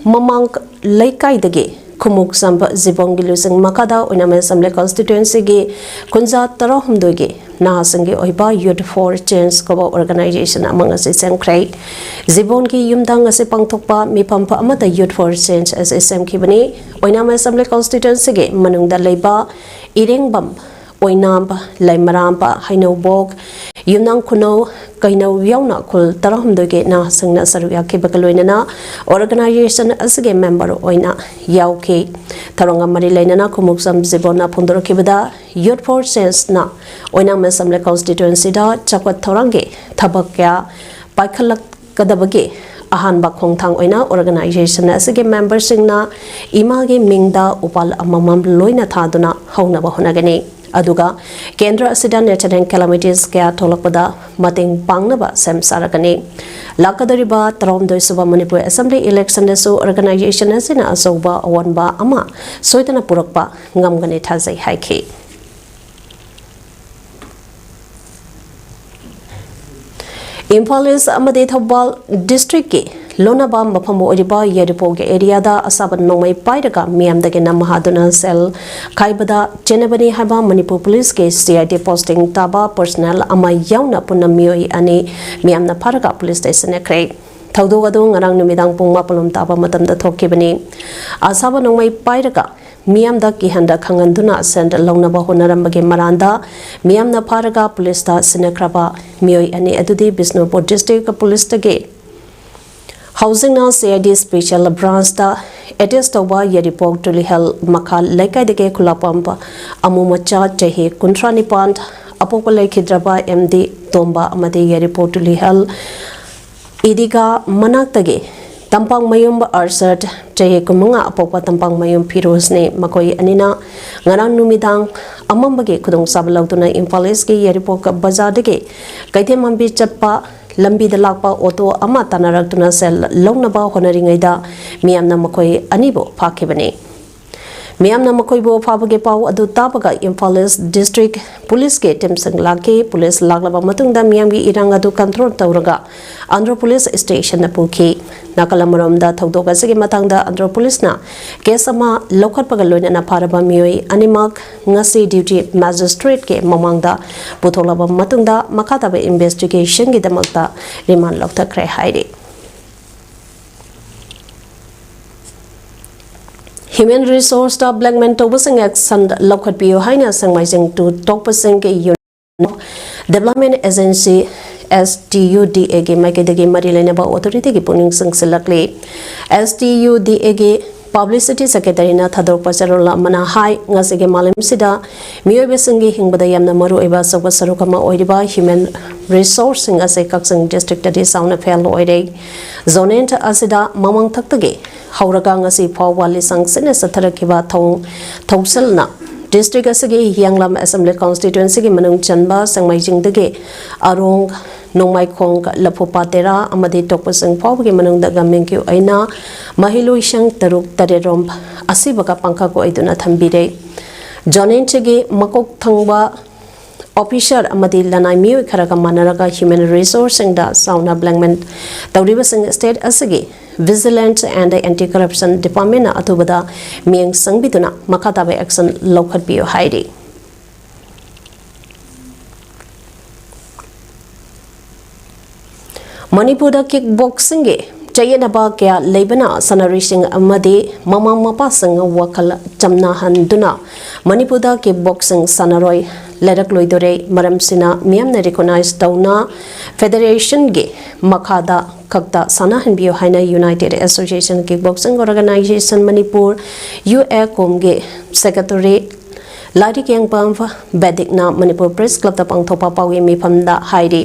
ꯃꯃꯥꯡ ꯂꯩꯀꯥꯏꯗꯒꯤ ꯈꯨꯃꯨꯛꯆꯝ ꯖꯤꯕꯣꯟꯒꯤ ꯂꯨꯆꯤꯡ ꯃꯈꯥꯗ ꯑꯣꯏꯅꯥꯝ Assembly Constituencyꯒꯤ ꯀꯨꯟꯖꯥ ꯇꯔꯥꯍꯨꯝꯗꯣꯏꯒꯤ ꯅꯍꯥꯁꯤꯡꯒꯤ ꯑꯣꯏꯕ Youth for Change ꯀꯧꯕ organization ꯑꯃ ꯉꯁꯤ ꯁꯦꯝꯈ꯭ꯔꯦ꯫ ꯖꯤꯕꯣꯟꯒꯤ ꯌꯨꯝꯗ ꯉꯁꯤ ꯄꯥꯡꯊꯣꯛꯄ ꯃꯤꯐꯝ ꯑꯃꯗ Youth for Change ꯑꯁꯤ ꯁꯦꯝꯈꯤꯕꯅꯤ꯫ ꯑꯣꯏꯅꯥꯝ Assembly Constituencyꯒꯤ ꯃꯅꯨꯡꯗ ꯂꯩꯕ ꯏꯔꯦꯡꯕꯝ, ꯑꯣꯏꯅꯥꯝ, ꯂꯩꯃꯔꯥꯝ, ꯍꯩꯅꯧꯕꯣꯛ, ꯌꯨꯝꯅꯥꯝ ꯈꯨꯅꯧ, ꯀꯩꯅꯧ ꯌꯥꯎꯅ ꯈꯨꯜ ꯇꯔꯥꯍꯨꯝꯗꯣꯏꯒꯤ ꯅꯍꯥꯁꯤꯡꯅ ꯁꯔꯨꯛ ꯌꯥꯈꯤꯕꯒ ꯂꯣꯏꯅꯅ organization ꯑꯁꯤꯒꯤ member ꯑꯣꯏꯅ ꯌꯥꯎꯈꯤ꯫ ꯊꯧꯔꯝꯒ ꯃꯔꯤ ꯂꯩꯅꯅ Khumukcham ꯖꯤꯕꯣꯟꯅ ꯐꯣꯡꯗꯣꯔꯛꯈꯤꯕꯗ, Youth for Changeꯅ Oinam Assembly Constituencyꯗ ꯆꯥꯎꯈꯠ ꯊꯧꯔꯥꯡꯒꯤ ꯊꯕꯛ ꯀꯌꯥ ꯄꯥꯏꯈꯠꯂꯛꯀꯗꯕꯒꯤ ꯑꯍꯥꯟꯕ ꯈꯣꯡꯊꯥꯡ ꯑꯣꯏꯅ organization ꯑꯁꯤꯒꯤ memberꯁꯤꯡꯅ ꯏꯃꯥꯒꯤ ꯃꯤꯡꯗ ꯎꯄꯥꯜ ꯑꯃꯃꯝ ꯂꯣꯏꯅ ꯊꯥꯗꯨꯅ ꯍꯧꯅꯕ ꯍꯣꯠꯅꯒꯅꯤ꯫ ꯑꯗꯨꯒ ꯀꯦꯟꯗ꯭ꯔ ꯑꯁꯤꯗ natural calamities ꯀꯌꯥ ꯊꯣꯛꯂꯛꯄꯗ ꯃꯇꯦꯡ ꯄꯥꯡꯅꯕ ꯁꯦꯝ ꯁꯥꯔꯒꯅꯤ꯫ ꯂꯥꯛꯀꯗꯧꯔꯤꯕ ꯇꯔꯥꯍꯨꯝꯗꯣꯏ ꯁꯨꯕ ꯃꯅꯤꯄꯨꯔ Assembly electionꯗꯁꯨ organizationꯑꯁꯤꯅ ꯑꯆꯧꯕ ꯑꯑꯣꯟꯕ ꯑꯃ ꯁꯣꯏꯗꯅ ꯄꯨꯔꯛꯄ ꯉꯝꯒꯅꯤ ꯊꯥꯖꯩ ꯍꯥꯏꯈꯤ꯫ ꯏꯝꯐꯥꯜ East ꯑꯃꯗꯤ ꯊꯧꯕꯥꯜ districtꯀꯤ ꯂꯣꯟꯅꯕ ꯃꯐꯝ ꯑꯣꯏꯔꯤꯕ ꯌꯥꯏꯔꯤꯄꯣꯛ areaꯗ ꯑꯁꯥꯕ ꯅꯣꯡꯃꯩ ꯄꯥꯏꯔꯒ ꯃꯤꯌꯥꯝꯗꯒꯤ ꯅꯝ ꯍꯥꯗꯨꯅ cell ꯈꯥꯏꯕꯗ ꯆꯦꯟꯅꯕꯅꯤ ꯍꯥꯏꯕ ꯃꯅꯤꯄꯨꯔ policeꯀꯤ CID posting ꯇꯥꯕ personnel ꯑꯃ ꯌꯥꯎꯅ ꯄꯨꯟꯅ ꯃꯤꯑꯣꯏ ꯑꯅꯤ ꯃꯤꯌꯥꯝꯅ ꯐꯥꯔꯒ policeꯇ ꯁꯤꯟꯅꯈ꯭ꯔꯦ꯫ ꯊꯧꯗꯣꯛ ꯑꯗꯨ ꯉꯔꯥꯡ ꯅꯨꯃꯤꯗꯥꯡ ꯄꯨꯡ ꯃꯥꯄꯜ ꯂꯣꯝ ꯇꯥꯕ ꯃꯇꯝꯗ ꯊꯣꯛꯈꯤꯕꯅꯤ꯫ ꯑꯁꯥꯕ ꯅꯣꯡꯃꯩ ꯄꯥꯏꯔꯒ ꯃꯤꯌꯥꯝꯗ ꯀꯤꯍꯟꯗ ꯈꯪꯍꯟꯗꯨꯅ cell ꯂꯧꯅꯕ ꯍꯣꯠꯅꯔꯝꯕꯒꯤ ꯃꯔꯥꯟꯗ ꯃꯤꯌꯥꯝꯅ ꯐꯥꯔꯒ policeꯇ ꯁꯤꯟꯅꯈ꯭ꯔꯕ ꯃꯤꯑꯣꯏ ꯑꯅꯤ ꯑꯗꯨꯗꯤ ꯕꯤꯁꯅꯨꯄꯨꯔ district policeꯇꯒꯤ ꯍꯧꯖꯤꯛꯅ C I D Special Branchꯇ attach ꯇꯧꯕ ꯌꯥꯏꯔꯤꯄꯣꯛ ꯇꯨꯂꯤꯍꯜ ꯃꯈꯥ ꯂꯩꯀꯥꯏꯗꯒꯤ ꯈꯨꯂꯥꯛꯄꯝ ꯑꯃꯨ ꯃꯆꯥ ꯆꯍꯤ ꯀꯨꯟꯊ꯭ꯔꯥ ꯅꯤꯄꯥꯟ ꯑꯄꯣꯛꯄ ꯂꯩꯈꯤꯗ꯭ꯔꯕ M D ꯇꯣꯝꯕ ꯑꯃꯗꯤ ꯌꯥꯏꯔꯤꯄꯣꯛ ꯇꯨꯂꯤꯍꯜ ꯏꯗꯤꯒꯥ ꯃꯅꯥꯛꯇꯒꯤ ꯇꯝꯄꯥꯛꯃꯌꯨꯝ ꯑꯔꯁꯠ ꯆꯍꯤ ꯀꯨꯟꯃꯉꯥ ꯑꯄꯣꯛꯄ ꯇꯝꯄꯥꯛꯃꯌꯨꯝ ꯐꯤꯔꯣꯖꯅꯤ꯫ ꯃꯈꯣꯏ ꯑꯅꯤꯅ ꯉꯔꯥꯡ ꯅꯨꯃꯤꯗꯥꯡ ꯑꯃꯝꯕꯒꯤ ꯈꯨꯗꯣꯡꯆꯥꯕ ꯂꯧꯗꯨꯅ ꯏꯝꯐꯥꯜ ꯏꯁꯀꯤ ꯌꯥꯏꯔꯤꯄꯣꯛ ꯕꯖꯥꯔꯗꯒꯤ ꯀꯩꯊꯦꯜ ꯃꯥꯟꯕꯤ ꯆꯠꯄ ꯂꯝꯕꯤꯗ ꯂꯥꯛꯄ ꯑꯣꯇꯣ ꯑꯃ ꯇꯥꯟꯅꯔꯛꯇꯨꯅ ꯁꯦꯜ ꯂꯧꯅꯕ ꯍꯣꯠꯅꯔꯤꯉꯩꯗ ꯃꯤꯌꯥꯝꯅ ꯃꯈꯣꯏ ꯑꯅꯤꯕꯨ ꯐꯥꯈꯤꯕꯅꯤ꯫ ꯃꯤꯌꯥꯝꯅ ꯃꯈꯣꯏꯕꯨ ꯐꯥꯕꯒꯤ ꯄꯥꯎ ꯑꯗꯨ ꯇꯥꯕꯒ ꯏꯝꯐꯥꯜ ꯏꯁ ꯗꯤꯁꯇ꯭ꯔꯤꯛ ꯄꯨꯂꯤꯁꯀꯤ ꯇꯤꯝꯁꯤꯡ ꯂꯥꯛꯈꯤ꯫ ꯄꯨꯂꯤꯁ ꯂꯥꯛꯂꯕ ꯃꯇꯨꯡꯗ ꯃꯤꯌꯥꯝꯒꯤ ꯏꯔꯥꯡ ꯑꯗꯨ control ꯇꯧꯔꯒ ꯑꯟꯗ꯭ꯔꯣ ꯄꯨꯂꯤꯁ ꯁ꯭ꯇꯦꯁꯟꯗ ꯄꯨꯈꯤ꯫ ꯅꯥꯀꯜ ꯑꯃꯔꯣꯝꯗ ꯊꯧꯗꯣꯛ ꯑꯁꯤꯒꯤ ꯃꯇꯥꯡꯗ ꯑꯟꯗ꯭ꯔꯣ ꯄꯨꯂꯤꯁꯅ case ꯑꯃ ꯂꯧꯈꯠꯄꯒ ꯂꯣꯏꯅꯅ ꯐꯥꯔꯕ ꯃꯤꯑꯣꯏ ꯑꯅꯤꯃꯛ ꯉꯁꯤ duty magistrateꯀꯤ ꯃꯃꯥꯡꯗ ꯄꯨꯊꯣꯛꯂꯕ ꯃꯇꯨꯡꯗ ꯃꯈꯥ ꯇꯥꯕ investigationꯒꯤꯗꯃꯛꯇ remand ꯂꯧꯊꯈ꯭ꯔꯦ ꯍꯥꯏꯔꯤ꯫ Human resourceꯇ blackmail ꯇꯧꯕꯁꯤꯡ action ꯂꯧꯈꯠꯄꯤꯌꯨ ꯍꯥꯏꯅ ꯁꯦꯡꯃꯥꯏꯖꯤꯡ two ꯇꯣꯛꯄꯁꯤꯡꯒꯤ Union of Development Agency, S T U D Aꯒꯤ ꯃꯥꯏꯀꯩꯗꯒꯤ ꯃꯔꯤ ꯂꯩꯅꯕ authorityꯒꯤ ꯄꯨꯛꯅꯤꯡ ꯆꯤꯡꯁꯤꯜꯂꯛꯂꯤ꯫ S T U D Aꯒꯤ publicity secretaryꯅ ꯊꯥꯗꯣꯔꯛꯄ ꯆꯦꯔꯣꯜ ꯑꯃꯅ ꯍꯥꯏ, ꯉꯁꯤꯒꯤ ꯃꯥꯂꯦꯝꯁꯤꯗ ꯃꯤꯑꯣꯏꯕꯁꯤꯡꯒꯤ ꯍꯤꯡꯕꯗ ꯌꯥꯝꯅ ꯃꯔꯨꯑꯣꯏꯕ ꯑꯆꯧꯕ ꯁꯔꯨꯛ ꯑꯃ ꯑꯣꯏꯔꯤꯕ human resourceꯁꯤꯡ ꯑꯁꯤ ꯀꯛꯆꯤꯡ districtꯇꯗꯤ ꯆꯥꯎꯅ fail ꯑꯣꯏꯔꯦ꯫ Zonent ꯑꯁꯤꯗ ꯃꯃꯥꯡꯊꯛꯇꯒꯤ ꯍꯧꯔꯒ ꯉꯁꯤ ꯐꯥꯎꯕ ꯂꯤꯁꯥꯡ ꯁꯤꯠꯅ ꯆꯠꯊꯔꯛꯈꯤꯕ ꯊꯧꯑꯣꯡ ꯊꯧꯁꯤꯜꯅ district ꯑꯁꯤꯒꯤ ꯍꯤꯌꯥꯡꯂꯝ Assembly Constituencyꯒꯤ ꯃꯅꯨꯡ ꯆꯟꯕ ꯁꯦꯡꯃꯥꯏꯖꯤꯡꯗꯒꯤ ꯑꯔꯣꯡ, ꯅꯣꯡꯃꯥꯏꯈꯣꯡ, ꯂꯐꯨꯄꯥꯠ ꯇꯦꯔꯥ ꯑꯃꯗꯤ ꯇꯣꯛꯄꯁꯤꯡ ꯐꯥꯎꯕꯒꯤ ꯃꯅꯨꯡꯗ ꯒꯃꯦꯟꯒꯤ ꯑꯣꯏꯅ ꯃꯍꯩꯂꯣꯏꯁꯪ ꯇꯔꯨꯛ ꯇꯔꯦꯠꯔꯣꯝ ꯑꯁꯤꯕꯒ ꯄꯥꯡꯈꯛ ꯑꯣꯏꯗꯨꯅ ꯊꯝꯕꯤꯔꯦ꯫ Zonentꯒꯤ ꯃꯀꯣꯛ ꯊꯪꯕ officer ꯑꯃꯗꯤ ꯂꯅꯥꯏ ꯃꯤꯑꯣꯏ ꯈꯔꯒ ꯃꯥꯟꯅꯔꯒ human resourceꯁꯤꯡꯗ ꯆꯥꯎꯅ blackmail ꯇꯧꯔꯤꯕꯁꯤꯡ state ꯑꯁꯤꯒꯤ Vigilance and Anti-Corruption Departmentꯅ ꯑꯊꯨꯕꯗ ꯃꯤꯠꯌꯦꯡ ꯆꯪꯕꯤꯗꯨꯅ ꯃꯈꯥ ꯇꯥꯕ action ꯂꯧꯈꯠꯄꯤꯌꯨ ꯍꯥꯏꯔꯤ꯫ ꯃꯅꯤꯄꯨꯔꯗ kick boxingꯒꯤ ꯆꯌꯦꯠꯅꯕ ꯀꯌꯥ ꯂꯩꯕꯅ ꯁꯥꯟꯅꯔꯣꯏꯁꯤꯡ ꯑꯃꯗꯤ ꯃꯃꯥ ꯃꯄꯥꯁꯤꯡ ꯋꯥꯈꯜ ꯆꯝꯅꯍꯟꯗꯨꯅ ꯃꯅꯤꯄꯨꯔꯗ kick boxing ꯁꯥꯟꯅꯔꯣꯏ ꯂꯩꯔꯛꯂꯣꯏꯗꯣꯔꯦ꯫ ꯃꯔꯝꯁꯤꯅ ꯃꯤꯌꯥꯝꯅ ꯔꯤꯀꯣꯅꯥꯏꯖ ꯇꯧꯅ ꯐꯦꯗꯔꯦꯁꯟꯒꯤ ꯃꯈꯥꯗ ꯈꯛꯇ ꯁꯥꯟꯅꯍꯟꯕꯤꯌꯨ ꯍꯥꯏꯅ united association kick boxing organisation Manipur, U A ꯀꯣꯝꯒꯤ ꯁꯦꯀ꯭ꯔꯦꯇꯔꯤ ꯂꯥꯏꯔꯤꯛ ꯌꯦꯡꯕ ꯕꯦꯗꯤꯛꯅ ꯃꯅꯤꯄꯨꯔ ꯄ꯭ꯔꯦꯁ ꯀ꯭ꯂꯕꯇ ꯄꯥꯡꯊꯣꯛꯄ ꯄꯥꯎꯒꯤ ꯃꯤꯐꯝꯗ ꯍꯥꯏꯔꯤ꯫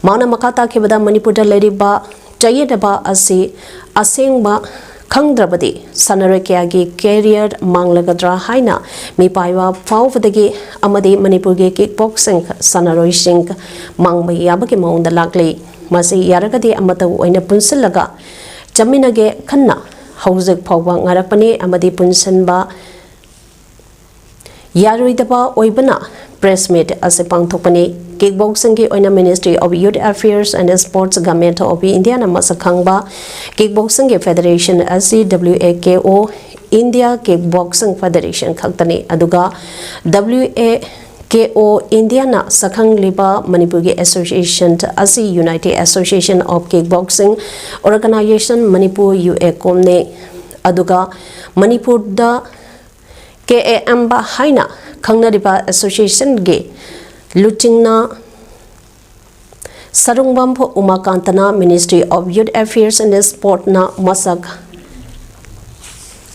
ꯃꯥꯅ ꯃꯈꯥ ꯇꯥꯈꯤꯕꯗ, ꯃꯅꯤꯄꯨꯔꯗ ꯂꯩꯔꯤꯕ ꯆꯌꯦꯠꯅꯕ ꯑꯁꯤ ꯑꯁꯦꯡꯕ ꯈꯪꯗ꯭ꯔꯕꯗꯤ ꯁꯥꯟꯅꯔꯣꯏ ꯀꯌꯥꯒꯤ ꯀꯦꯔꯤꯌꯔ ꯃꯥꯡꯂꯒꯗ꯭ꯔꯥ ꯍꯥꯏꯅ ꯃꯤꯄꯥꯏꯕ ꯐꯥꯎꯕꯗꯒꯤ ꯑꯃꯗꯤ ꯃꯅꯤꯄꯨꯔꯒꯤ ꯀꯤꯛ ꯕꯣꯛꯁꯤꯡ ꯁꯥꯟꯅꯔꯣꯏꯁꯤꯡ ꯃꯥꯡꯕ ꯌꯥꯕꯒꯤ ꯃꯑꯣꯡꯗ ꯂꯥꯛꯂꯤ꯫ ꯃꯁꯤ ꯌꯥꯔꯒꯗꯤ ꯑꯃꯠꯇ ꯑꯣꯏꯅ ꯄꯨꯟꯁꯤꯜꯂꯒ ꯆꯠꯃꯤꯟꯅꯒꯦ ꯈꯟꯅ ꯍꯧꯖꯤꯛ ꯐꯥꯎꯕ ꯉꯥꯏꯔꯛꯄꯅꯤ ꯑꯃꯗꯤ ꯄꯨꯟꯁꯤꯟꯕ ꯌꯥꯔꯣꯏꯗꯕ ꯑꯣꯏꯕꯅ ꯄ꯭ꯔꯦꯁ ꯃꯤꯠ ꯑꯁꯤ ꯄꯥꯡꯊꯣꯛꯄꯅꯤ꯫ ꯀꯤꯛ ꯕꯣꯛꯁꯤꯡꯒꯤ ꯑꯣꯏꯅ Ministry of Youth Affairs and Sports, Government of Indiaꯅ ꯃꯁꯛ ꯈꯪꯕ ꯀꯤꯛ ꯕꯣꯛꯁꯤꯡꯒꯤ ꯐꯦꯗꯔꯦꯁꯟ ꯑꯁꯤ W A K O, India Kick Boxing Federation ꯈꯛꯇꯅꯤ꯫ ꯑꯗꯨꯒ W A K O Indiaꯅ ꯁꯛꯈꯪꯂꯤꯕ ꯃꯅꯤꯄꯨꯔꯒꯤ ꯑꯦꯁꯣꯁꯤꯌꯦꯁꯟ ꯑꯁꯤ United Association of Kick Boxing Organization Manipur, U A ꯀꯣꯝꯅꯤ꯫ ꯑꯗꯨꯒ ꯃꯅꯤꯄꯨꯔꯗ ꯀꯦ ꯑꯦ ꯑꯦꯝꯕ ꯍꯥꯏꯅ ꯈꯪꯅꯔꯤꯕ ꯑꯦꯁꯣꯁꯤꯌꯦꯁꯟꯒꯤ ꯂꯨꯆꯤꯡꯅ Sarungbam ꯎꯃꯥꯀꯥꯟꯇꯅ Ministry of Youth Affairs and Sportꯅ ꯃꯁꯛ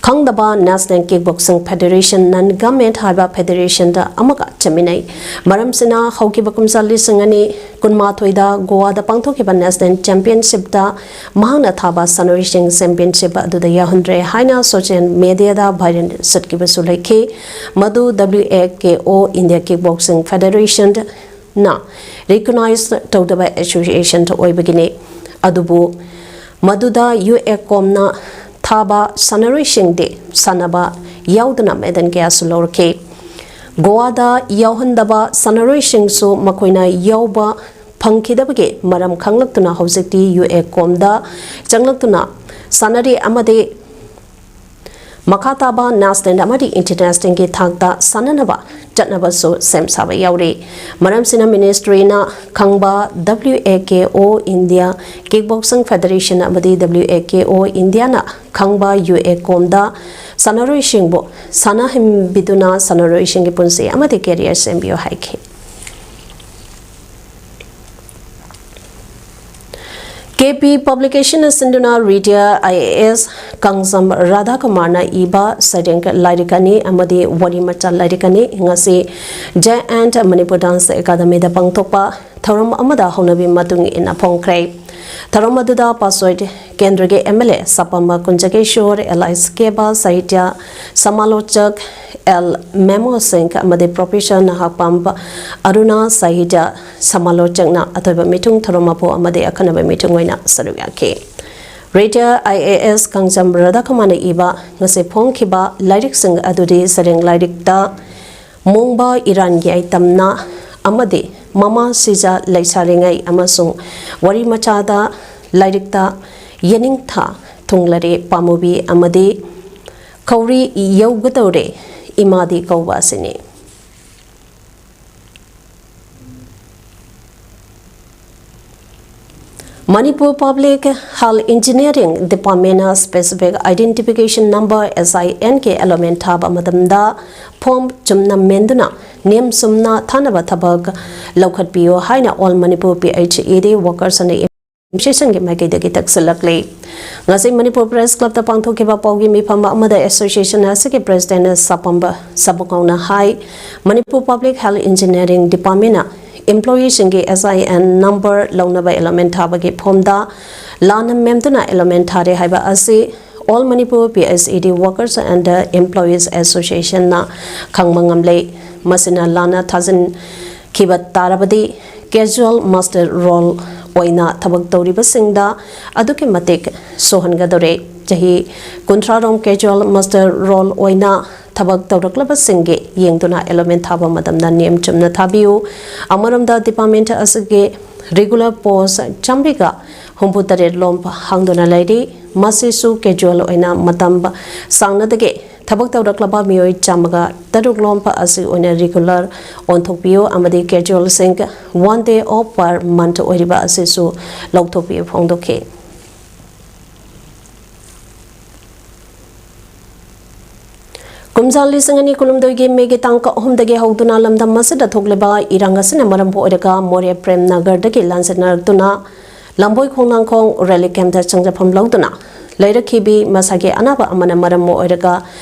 ꯈꯪꯗꯕ National Kick Boxing Federation, non government ꯍꯥꯏꯕ ꯐꯦꯗꯔꯦꯁꯟꯗ ꯑꯃꯒ ꯆꯠꯃꯤꯟꯅꯩ꯫ ꯃꯔꯝꯁꯤꯅ ꯍꯧꯈꯤꯕ ꯀꯨꯝꯖꯥ ꯂꯤꯁꯤꯡ ꯑꯅꯤ ꯀꯨꯟꯃꯥꯊꯣꯏꯗ ꯒꯣꯋꯥꯗ ꯄꯥꯡꯊꯣꯛꯈꯤꯕ ꯅꯦꯁꯅꯦꯜ ꯆꯦꯝꯄꯤꯌꯟꯁꯤꯞꯇ ꯃꯍꯥꯛꯅ ꯊꯥꯕ ꯁꯥꯟꯅꯔꯣꯏꯁꯤꯡ ꯆꯦꯝꯄꯤꯌꯟꯁꯤꯞ ꯑꯗꯨꯗ ꯌꯥꯎꯍꯟꯗ꯭ꯔꯦ ꯍꯥꯏꯅ ꯁꯣꯁꯤꯌꯦꯜ ꯃꯦꯗꯤꯌꯥꯗ ꯚꯥꯏꯔꯦꯜ ꯆꯠꯈꯤꯕꯁꯨ ꯂꯩꯈꯤ꯫ ꯃꯗꯨ W A K O, India Kick Boxing Federation ꯅ ꯔꯤꯀꯣꯅꯥꯏꯖ ꯇꯧꯗꯕ ꯑꯦꯁꯣꯁꯤꯌꯦꯁꯟ ꯑꯣꯏꯕꯒꯤꯅꯤ꯫ ꯑꯗꯨꯕꯨ ꯃꯗꯨꯗ ꯌꯨ ꯑꯦ ꯀꯣꯝꯅ ꯊꯥꯕ ꯁꯥꯟꯅꯔꯣꯏꯁꯤꯡꯗꯤ ꯁꯥꯟꯅꯕ ꯌꯥꯎꯗꯅ ꯃꯦꯗꯜ ꯀꯌꯥꯁꯨ ꯂꯧꯔꯛꯈꯤ꯫ ꯒꯣꯋꯥꯗ ꯌꯥꯎꯍꯟꯗꯕ ꯁꯥꯟꯅꯔꯣꯏꯁꯤꯡꯁꯨ ꯃꯈꯣꯏꯅ ꯌꯥꯎꯕ ꯐꯪꯈꯤꯗꯕꯒꯤ ꯃꯔꯝ ꯈꯪꯂꯛꯇꯨꯅ ꯍꯧꯖꯤꯛꯇꯤ ꯌꯨ ꯑꯦ ꯀꯣꯝꯗ ꯆꯪꯂꯛꯇꯨꯅ ꯁꯥꯟꯅꯔꯤ ꯑꯃꯗꯤ ꯃꯈꯥ ꯇꯥꯕ ꯅꯦꯁꯅꯦꯜ ꯑꯃꯗꯤ ꯏꯟꯇꯔꯅꯦꯁꯅꯦꯜꯒꯤ ꯊꯥꯛꯇ ꯁꯥꯟꯅꯅꯕ ꯆꯠꯅꯕꯁꯨ ꯁꯦꯝ ꯁꯥꯕ ꯌꯥꯎꯔꯤ꯫ ꯃꯔꯝꯁꯤꯅ ꯃꯤꯅꯤꯁꯇ꯭ꯔꯤꯅ ꯈꯪꯕ W A K O, India Kick Boxing Federation ꯑꯃꯗꯤ W A K O Indiaꯅ ꯈꯪꯕ ꯌꯨ ꯑꯦ ꯀꯣꯝꯗ ꯁꯥꯟꯅꯔꯣꯏꯁꯤꯡꯕꯨ ꯁꯥꯟꯅꯍꯟꯕꯤꯗꯨꯅ ꯁꯥꯟꯅꯔꯣꯏꯁꯤꯡꯒꯤ ꯄꯨꯟꯁꯤ ꯑꯃꯗꯤ career ꯁꯦꯝꯕꯤꯌꯨ ꯍꯥꯏꯈꯤ꯫ ꯀꯦ ꯄꯤ Publication ꯁꯤꯟꯗꯨꯅ retired I A S Kangjam ꯔꯥꯙꯥꯀꯨꯃꯥꯔꯅ ꯏꯕ ꯁꯩꯔꯦꯡ ꯂꯥꯏꯔꯤꯛ ꯑꯅꯤ ꯑꯃꯗꯤ ꯋꯥꯔꯤ ꯃꯆꯥ ꯂꯥꯏꯔꯤꯛ ꯑꯅꯤ ꯉꯁꯤ J and Manipur Dance Academy ꯗ ꯄꯥꯡꯊꯣꯛꯄ ꯊꯧꯔꯝ ꯑꯃꯗ ꯍꯧꯅꯕꯤ ꯃꯇꯨꯡ ꯏꯟꯅ ꯐꯣꯡꯈ꯭ꯔꯦ꯫ ꯊꯧꯔꯝ ꯑꯗꯨꯗ ꯄꯥꯠꯁꯣꯏ ꯀꯦꯟꯗ꯭ꯔꯒꯤ M L A ꯁꯄꯝꯕ ꯀꯨꯟꯖꯒꯦꯁꯣꯔ, alias ꯀꯦꯕꯥ, ꯁꯥꯍꯤꯇ꯭ꯌ ꯁꯃꯥꯂꯣꯆꯛ ꯑꯦꯜ ꯃꯦꯃꯣ ꯁꯤꯡ ꯑꯃꯗꯤ professor ꯅꯍꯥꯛꯄꯥꯝꯕ ꯑꯔꯨꯅꯥ, ꯁꯥꯍꯤꯇ꯭ꯌ ꯁꯃꯥꯂꯣꯆꯛꯅ ꯑꯊꯣꯏꯕ ꯃꯤꯊꯨꯡ ꯊꯧꯔꯝ ꯃꯄꯨ ꯑꯃꯗꯤ ꯑꯈꯟꯅꯕ ꯃꯤꯊꯨꯡ ꯑꯣꯏꯅ ꯁꯔꯨꯛ ꯌꯥꯈꯤ꯫ Retired I A S Kangjam ꯔꯥꯙꯥꯀꯨꯃꯥꯔꯅ ꯏꯕ ꯉꯁꯤ ꯐꯣꯡꯈꯤꯕ ꯂꯥꯏꯔꯤꯛꯁꯤꯡ ꯑꯗꯨꯗꯤ ꯁꯩꯔꯦꯡ ꯂꯥꯏꯔꯤꯛꯇ ꯃꯣꯡꯕ ꯏꯔꯥꯟꯒꯤ ꯑꯥꯏꯇꯝꯅ ꯑꯃꯗꯤ ꯃꯃꯥ ꯁꯤꯖ ꯂꯩꯁꯥꯔꯤꯉꯩ ꯑꯃꯁꯨꯡ ꯋꯥꯔꯤ ꯃꯆꯥꯗ ꯂꯥꯏꯔꯤꯛꯇ ꯌꯦꯅꯤꯡꯊꯥ ꯊꯨꯡꯂꯔꯦ ꯄꯥꯝꯃꯨꯕꯤ ꯑꯃꯗꯤ ꯈꯧꯔꯤ ꯌꯧꯒꯗꯧꯔꯦ ꯏꯃꯥꯗꯤ ꯀꯧꯕ ꯑꯁꯤꯅꯤ꯫ Manipur Public Health Engineering Department ꯅ Specific Identification Number, S I N, ꯀꯤ allotment ꯊꯥꯕ ꯃꯇꯝꯗ form ꯆꯨꯝꯅ ꯃꯦꯟꯗꯨꯅ ꯅꯤꯌꯝ ꯆꯨꯝꯅ ꯊꯥꯅꯕ ꯊꯕꯛ ꯂꯧꯈꯠꯄꯤꯌꯨ ꯍꯥꯏꯅ All Manipur P H E D Workers and Association ꯒꯤ ꯃꯥꯏꯀꯩꯗꯒꯤ ꯇꯛꯁꯤꯜꯂꯛꯂꯤ꯫ ꯉꯁꯤ ꯃꯅꯤꯄꯨꯔ Press Club ꯇ ꯄꯥꯡꯊꯣꯛꯈꯤꯕ ꯄꯥꯎꯒꯤ ꯃꯤꯐꯝ ꯑꯃꯗ association ꯑꯁꯤꯒꯤ President ꯁꯄꯝꯕ ꯁꯕꯀꯧꯅ ꯍꯥꯏ, Manipur Public Health Engineering Department ꯅ employee ꯁꯤꯡꯒꯤ S I N number ꯂꯧꯅꯕ allotment ꯊꯥꯕꯒꯤ form ꯗ ꯂꯥꯟꯅ ꯃꯦꯝꯗꯨꯅ allotment ꯊꯥꯔꯦ ꯍꯥꯏꯕ ꯑꯁꯤ All Manipur P H E D Workers and Employees Association ꯅ ꯈꯪꯕ ꯉꯝꯂꯦ꯫ ꯃꯁꯤꯅ ꯂꯥꯟꯅ ꯊꯥꯖꯤꯟꯈꯤꯕ ꯇꯥꯔꯕꯗꯤ casual muster roll ꯑꯣꯏꯅ ꯊꯕꯛ ꯇꯧꯔꯤꯕꯁꯤꯡꯗ ꯑꯗꯨꯛꯀꯤ ꯃꯇꯤꯛ ꯁꯣꯛꯍꯟꯒꯗꯧꯔꯦ꯫ ꯆꯍꯤ ꯀꯨꯟꯊ꯭ꯔꯥ ꯔꯣꯝ casual muster roll ꯑꯣꯏꯅ ꯊꯕꯛ ꯇꯧꯔꯛꯂꯕꯁꯤꯡꯒꯤ ꯌꯦꯡꯗꯨꯅ allotment ꯊꯥꯕ ꯃꯇꯝꯗ ꯅꯤꯌꯝ ꯆꯨꯝꯅ ꯊꯥꯕꯤꯌꯨ꯫ ꯑꯃꯔꯣꯝꯗ department ꯑꯁꯤꯒꯤ regular post ꯆꯥꯃꯔꯤꯒ ꯍꯨꯝꯐꯨ ꯇꯔꯦꯠ ꯂꯣꯝ ꯍꯥꯡꯗꯨꯅ ꯂꯩꯔꯤ꯫ ꯃꯁꯤꯁꯨ casual ꯑꯣꯏꯅ ꯃꯇꯝ ꯁꯥꯡꯅꯗꯒꯤ ꯊꯕꯛ ꯇꯧꯔꯛꯂꯕ ꯃꯤꯑꯣꯏ ꯆꯥꯃꯒ ꯇꯔꯨꯛ ꯂꯣꯝ ꯑꯁꯤ ꯑꯣꯏꯅ regular ꯑꯣꯟꯊꯣꯛꯄꯤꯌꯨ ꯑꯃꯗꯤ casual ꯁꯤꯡ one day off per month ꯑꯣꯏꯔꯤꯕ ꯑꯁꯤꯁꯨ ꯂꯧꯊꯣꯛꯄꯤꯌꯨ ꯐꯣꯡꯗꯣꯛꯈꯤ꯫ ꯀꯨꯝꯖꯥ ꯂꯤꯁꯤꯡ ꯑꯅꯤ ꯀꯨꯟꯍꯨꯝꯗꯣꯏꯒꯤ ꯃꯦꯒꯤ ꯇꯥꯡ ꯑꯍꯨꯝꯗꯒꯤ ꯍꯧꯗꯨꯅ ꯂꯝꯗꯝ ꯑꯁꯤꯗ ꯊꯣꯛꯂꯤꯕ ꯏꯔꯥꯡ ꯑꯁꯤꯅ ꯃꯔꯝ ꯑꯣꯏꯔꯒ ꯃꯣꯔꯦ ꯄ꯭ꯔꯦꯝ ꯅꯒꯔꯗꯒꯤ ꯂꯥꯟꯖꯦꯟꯅꯔꯛꯇꯨꯅ ꯂꯝꯕꯣꯏ ꯈꯣꯡꯅꯥꯡꯈꯣꯡ ꯔꯦꯂꯤ ꯀꯦꯝꯞꯇ ꯆꯪꯖꯐꯝ ꯂꯧꯗꯨꯅ ꯂꯩꯔꯛꯈꯤꯕꯤ ꯃꯁꯥꯒꯤ ꯑꯅꯥꯕ ꯑꯃꯅ ꯃꯔꯝ ꯑꯣꯏꯔꯒ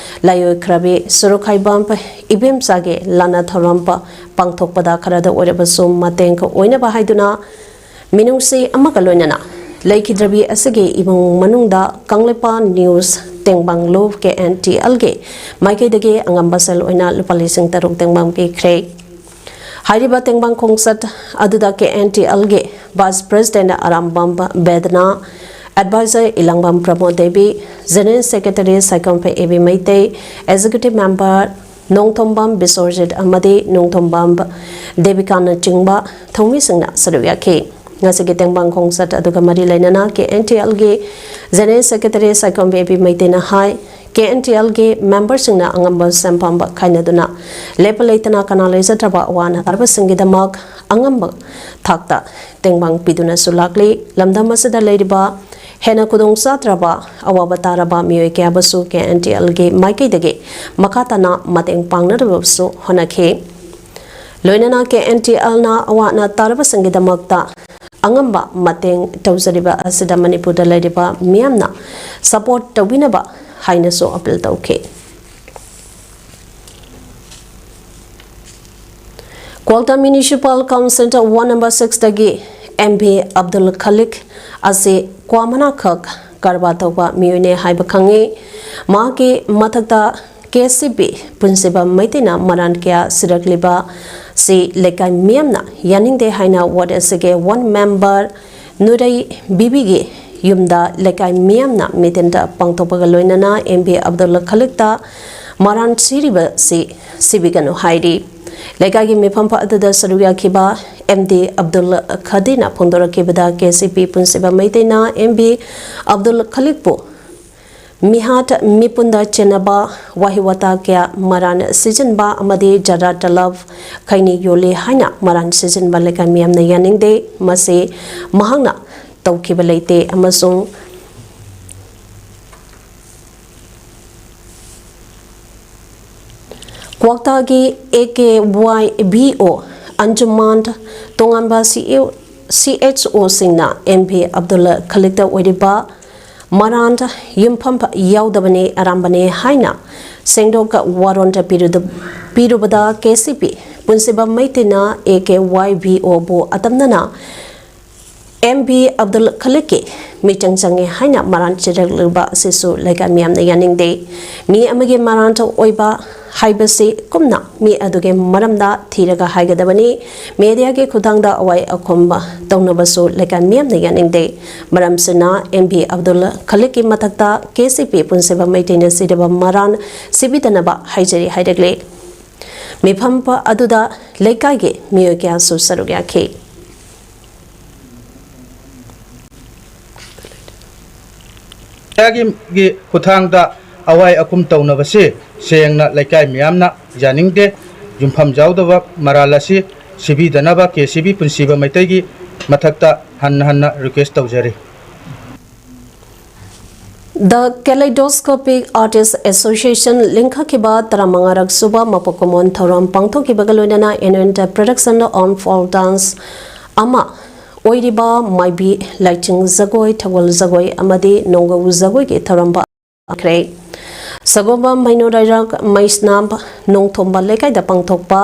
ꯂꯥꯏꯑꯣꯏꯈ꯭ꯔꯕꯤ ꯁꯨꯔꯨꯈꯥꯏꯕꯝ ꯏꯕꯦꯝꯆꯥꯒꯤ ꯂꯥꯟꯅ ꯊꯧꯔꯝ ꯄ-, ꯄꯥꯡꯊꯣꯛꯄꯗ ꯈꯔꯗ ꯑꯣꯏꯔꯕꯁꯨ ꯃꯇꯦꯡ ꯑꯣꯏꯅꯕ ꯍꯥꯏꯗꯨꯅ ꯃꯤꯅꯨꯡꯁꯤ ꯑꯃꯒ ꯂꯣꯏꯅꯅ ꯂꯩꯈꯤꯗ꯭ꯔꯕꯤ ꯑꯁꯤꯒꯤ ꯏꯃꯨꯡ ꯃꯅꯨꯡꯗ ꯀꯪꯂꯩꯄꯥꯛ ꯅ꯭ꯌꯨꯁ ꯇꯦꯡꯕꯥꯡꯂꯨꯞ ꯀꯦ ꯑꯦꯟ ꯇꯤ ꯑꯦꯜꯒꯤ ꯃꯥꯏꯀꯩꯗꯒꯤ ꯑꯉꯝꯕ ꯁꯦꯜ ꯑꯣꯏꯅ ꯂꯨꯄꯥ ꯂꯤꯁꯤꯡ ꯇꯔꯨꯛ ꯇꯦꯡꯕꯥꯡ ꯄꯤꯈ꯭ꯔꯦ꯫ ꯍꯥꯏꯔꯤꯕ ꯇꯦꯡꯕꯥꯡ ꯈꯣꯡꯆꯠ ꯑꯗꯨꯗ ꯀꯦ ꯑꯦꯟ ꯇꯤ ꯑꯦꯜꯒꯤ vice president Arambam Bedana, adviser Elangbam Pramod Debi, general secretary Saikhom A B Meitei, executive member Nongthombam Biswarjit ꯑꯃꯗꯤ ꯅꯣꯡꯊꯣꯝꯕꯝ ꯗꯦꯕꯤꯀꯥꯅꯆꯤꯡꯕ ꯊꯧꯃꯤꯁꯤꯡꯅ ꯁꯔꯨꯛ ꯌꯥꯈꯤ꯫ ꯉꯁꯤꯒꯤ ꯇꯦꯡꯕꯥꯡ ꯈꯣꯡꯆꯠ ꯑꯗꯨꯒ ꯃꯔꯤ ꯂꯩꯅꯅ ꯀꯦ ꯑꯦꯟ ꯇꯤ ꯑꯦꯜꯒꯤ general secretary Saikhom A B ꯃꯩꯇꯩꯅ ꯍꯥꯏ, ꯀꯦ ꯑꯦꯟ ꯇꯤ ꯑꯦꯜꯒꯤ ꯃꯦꯝꯕꯔꯁꯤꯡꯅ ꯑꯉꯝꯕ ꯁꯦꯟꯐꯝ ꯈꯥꯏꯅꯗꯨꯅ ꯂꯦꯞꯄ ꯂꯩꯇꯅ ꯀꯅꯥ ꯂꯩꯖꯗ꯭ꯔꯕ ꯑꯋꯥ ꯑꯅꯥ ꯇꯥꯔꯕꯁꯤꯡꯒꯤꯗꯃꯛ ꯑꯉꯝꯕ ꯊꯥꯛꯇ ꯇꯦꯡꯕꯥꯡ ꯄꯤꯗꯨꯅꯁꯨ ꯂꯥꯛꯂꯤ꯫ ꯂꯝꯗꯝ ꯑꯁꯤꯗ ꯂꯩꯔꯤꯕ ꯍꯦꯟꯅ ꯈꯨꯗꯣꯡ ꯆꯥꯗ꯭ꯔꯕ ꯑꯋꯥꯕ ꯇꯥꯔꯕ ꯃꯤꯑꯣꯏ ꯀꯌꯥꯕꯨꯁꯨ ꯀꯦ ꯑꯦꯟ ꯇꯤ ꯑꯦꯜꯒꯤ ꯃꯥꯏꯀꯩꯗꯒꯤ ꯃꯈꯥ ꯇꯥꯅ ꯃꯇꯦꯡ ꯄꯥꯡꯅꯅꯕꯁꯨ ꯍꯣꯠꯅꯈꯤ꯫ ꯂꯣꯏꯅꯅ ꯀꯦ ꯑꯦꯟ ꯇꯤ ꯑꯦꯜꯅ ꯑꯋꯥ ꯑꯅꯥ ꯇꯥꯔꯕꯁꯤꯡꯒꯤꯗꯃꯛꯇ ꯑꯉꯝꯕ ꯃꯇꯦꯡ ꯇꯧꯖꯔꯤꯕ ꯑꯁꯤꯗ ꯃꯅꯤꯄꯨꯔꯗ ꯂꯩꯔꯤꯕ ꯃꯤꯌꯥꯝꯅ ꯁꯄꯣꯔꯠ ꯇꯧꯕꯤꯅꯕ ꯍꯥꯏꯅꯁꯨ ꯑꯄꯤꯜ ꯇꯧꯈꯤ꯫ Kwakta municipal council ward number ꯁꯤꯛꯁꯇꯒꯤ ꯑꯦꯝ ꯚꯤ ꯑꯕꯗꯨꯜ ꯈꯂꯤꯛ ꯑꯁꯤ ꯀ꯭ꯋꯥ ꯃꯅꯥꯈꯛ ꯀꯔꯕꯥꯔ ꯇꯧꯕ ꯃꯤꯑꯣꯏꯅꯦ ꯍꯥꯏꯕ ꯈꯪꯉꯤ꯫ ꯃꯍꯥꯛꯀꯤ ꯃꯊꯛꯇ ꯀꯦ ꯁꯤ ꯕꯤ ꯄꯨꯟꯁꯤꯕ ꯃꯩꯇꯩꯅ ꯃꯔꯥꯟ ꯀꯌꯥ ꯁꯤꯔꯛꯂꯤꯕ ꯁꯤ ꯂꯩꯀꯥꯏ ꯃꯤꯌꯥꯝꯅ ꯌꯥꯅꯤꯡꯗꯦ ꯍꯥꯏꯅ ꯋꯥꯔꯗ ꯑꯁꯤꯒꯤ ꯋꯥꯔꯗ ꯃꯦꯝꯕꯔ ꯅꯨꯔꯩ ꯕꯤꯕꯤꯒꯤ ꯌꯨꯝꯗ ꯂꯩꯀꯥꯏ ꯃꯤꯌꯥꯝꯅ ꯃꯤꯇꯤꯟꯗ ꯄꯥꯡꯊꯣꯛꯄꯒ ꯂꯣꯏꯅꯅ ꯑꯦꯝ ꯚꯤ ꯑꯕꯗꯨꯜ ꯈꯂꯤꯛꯇ ꯃꯔꯥꯟ ꯁꯤꯔꯤꯕꯁꯤ ꯁꯤꯕꯤꯒꯅꯨ ꯍꯥꯏꯔꯤ꯫ ꯂꯩꯀꯥꯏꯒꯤ ꯃꯤꯐꯝ ꯑꯗꯨꯗ ꯁꯔꯨꯛ ꯌꯥꯈꯤꯕ ꯑꯦꯝ ꯗꯤ ꯑꯕꯗꯨꯜ ꯈꯗꯤꯅ ꯐꯣꯡꯗꯣꯔꯛꯈꯤꯕꯗ ꯀꯦ ꯁꯤ ꯄꯤ ꯄꯨꯟꯁꯤꯕ ꯃꯩꯇꯩꯅ ꯑꯦꯝ ꯚꯤ ꯑꯕꯗꯨꯜ ꯈꯂꯤꯛꯄꯨ ꯃꯤꯍꯥꯠ ꯃꯤꯄꯨꯟꯗ ꯆꯦꯟꯅꯕ, ꯋꯥꯍꯩ ꯋꯥꯇꯥ ꯀꯌꯥ ꯃꯔꯥꯟ ꯁꯤꯖꯤꯟꯕ ꯑꯃꯗꯤ ꯖꯔꯗꯥ ꯇꯂꯕ ꯈꯩꯅꯤ ꯌꯣꯜꯂꯤ ꯍꯥꯏꯅ ꯃꯔꯥꯟ ꯁꯤꯖꯤꯟꯕ ꯂꯩꯀꯥꯏ ꯃꯤꯌꯥꯝꯅ ꯌꯥꯅꯤꯡꯗꯦ꯫ ꯃꯁꯤ ꯃꯍꯥꯛꯅ ꯇꯧꯈꯤꯕ ꯂꯩꯇꯦ ꯑꯃꯁꯨꯡ ꯀ꯭ꯋꯥꯛꯇꯥꯒꯤ ꯑꯦ ꯀꯦ ꯋꯥꯏ ꯕꯤ ꯑꯣ, ꯑꯟꯖꯨꯃꯥꯟ, ꯇꯣꯉꯥꯟꯕ ꯁꯤ ꯑꯦ, ꯁꯤ ꯑꯦꯆ ꯑꯣꯁꯤꯡꯅ ꯑꯦꯝ ꯚꯤ ꯑꯕꯗꯨꯜ ꯈꯂꯤꯛꯇ ꯑꯣꯏꯔꯤꯕ ꯃꯔꯥꯟ ꯌꯨꯝꯐꯝ ꯌꯥꯎꯗꯕꯅꯤ, ꯑꯔꯥꯟꯕꯅꯤ ꯍꯥꯏꯅ ꯁꯦꯡꯗꯣꯛ ꯋꯥꯔꯣꯟ ꯄꯤꯔꯨꯗ-, ꯄꯤꯔꯨꯕꯗ ꯀꯦ ꯁꯤ ꯄꯤ ꯄꯨꯟꯁꯤꯕ ꯃꯩꯇꯩꯅ ꯑꯦ ꯀꯦ ꯋꯥꯏ ꯕꯤ ꯑꯣꯕꯨ ꯑꯇꯝꯅꯅ ꯑꯦꯝ ꯚꯤ ꯑꯕꯗꯨꯜ ꯈꯂꯤꯛꯀꯤ ꯃꯤꯆꯪ ꯆꯪꯉꯦ ꯍꯥꯏꯅ ꯃꯔꯥꯟ ꯆꯦꯜꯂꯛꯂꯤꯕ ꯑꯁꯤꯁꯨ ꯂꯩꯀꯥꯏ ꯃꯤꯌꯥꯝꯅ ꯌꯥꯅꯤꯡꯗꯦ꯫ ꯃꯤ ꯑꯃꯒꯤ ꯃꯔꯥꯟ ꯑꯣꯏꯕ ꯍꯥꯏꯕꯁꯤ ꯀꯨꯝꯅ ꯃꯤ ꯑꯗꯨꯒꯤ ꯃꯔꯝꯗ ꯊꯤꯔꯒ ꯍꯥꯏꯒꯗꯕꯅꯤ꯫ ꯃꯦꯗꯤꯌꯥꯒꯤ ꯈꯨꯠꯊꯥꯡꯗ ꯑꯋꯥꯏ ꯑꯈꯨꯝ ꯇꯧꯅꯕꯁꯨ ꯂꯩꯀꯥꯏ ꯃꯤꯌꯥꯝꯅ ꯌꯥꯅꯤꯡꯗꯦ꯫ ꯃꯔꯝꯁꯤꯅ ꯑꯦꯝ ꯚꯤ ꯑꯕꯗꯨꯜ ꯈꯂꯤꯛꯀꯤ ꯃꯊꯛꯇ ꯀꯦ ꯁꯤ ꯄꯤ ꯄꯨꯟꯁꯤꯕ ꯃꯩꯇꯩꯅ ꯁꯤꯔꯕ ꯃꯔꯥꯟ ꯁꯤꯕꯤꯗꯅꯕ ꯍꯥꯏꯖꯔꯤ ꯍꯥꯏꯔꯛꯂꯤ꯫ ꯃꯤꯐꯝ ꯑꯗꯨꯗ ꯂꯩꯀꯥꯏꯒꯤ ꯃꯤꯑꯣꯏ ꯀꯌꯥꯁꯨ ꯁꯔꯨꯛ ꯌꯥꯈꯤ꯫ ꯃꯦꯗꯤꯌꯥꯒꯤ ꯈꯨꯠꯊꯥꯡꯗ ꯑꯋꯥꯏ ꯑꯈꯨꯝ ꯇꯧꯅꯕꯁꯤ ꯁꯦꯡꯅ ꯂꯩꯀꯥꯏ ꯃꯤꯌꯥꯝꯅ ꯌꯥꯅꯤꯡꯗꯦ꯫ ꯌꯨꯝꯐꯝ ꯌꯥꯎꯗꯕ ꯃꯔꯥꯜ ꯑꯁꯤ ꯁꯤꯕꯤꯗꯅꯕ ꯀꯦ ꯁꯤ ꯕꯤ ꯄꯨꯟꯁꯤꯕ ꯃꯩꯇꯩꯒꯤ ꯃꯊꯛꯇ ꯍꯟꯅ ꯍꯟꯅ ꯔꯤꯀ꯭ꯋꯦꯁ ꯇꯧꯖꯔꯤ꯫ The Kaleidoscopic Artists Association ꯂꯤꯡꯈꯠꯈꯤꯕ ꯇꯔꯥꯃꯉꯥꯔꯛ ꯁꯨꯕ ꯃꯄꯣꯛ ꯀꯨꯝꯑꯣꯟ ꯊꯧꯔꯝ ꯄꯥꯡꯊꯣꯛꯈꯤꯕꯒ ꯂꯣꯏꯅꯅ Annual Production on Folk Dance ꯑꯃ ꯑꯣꯏꯔꯤꯕ ꯃꯥꯏꯕꯤ ꯂꯥꯏꯆꯤꯡ ꯖꯒꯣꯏ, ꯊꯧꯒꯜ ꯖꯒꯣꯏ ꯑꯃꯗꯤ ꯅꯣꯡꯒꯧ ꯖꯒꯣꯏꯒꯤ ꯊꯧꯔꯝ ꯄꯥꯡꯊꯣꯛꯈ꯭ꯔꯦ꯫ ꯁꯒꯣꯜꯕꯟ ꯃꯩꯅꯣ ꯂꯩꯔꯛ ꯃꯩꯁꯅꯥꯝ ꯅꯣꯡꯊꯣꯝꯕ ꯂꯩꯀꯥꯏꯗ ꯄꯥꯡꯊꯣꯛꯄ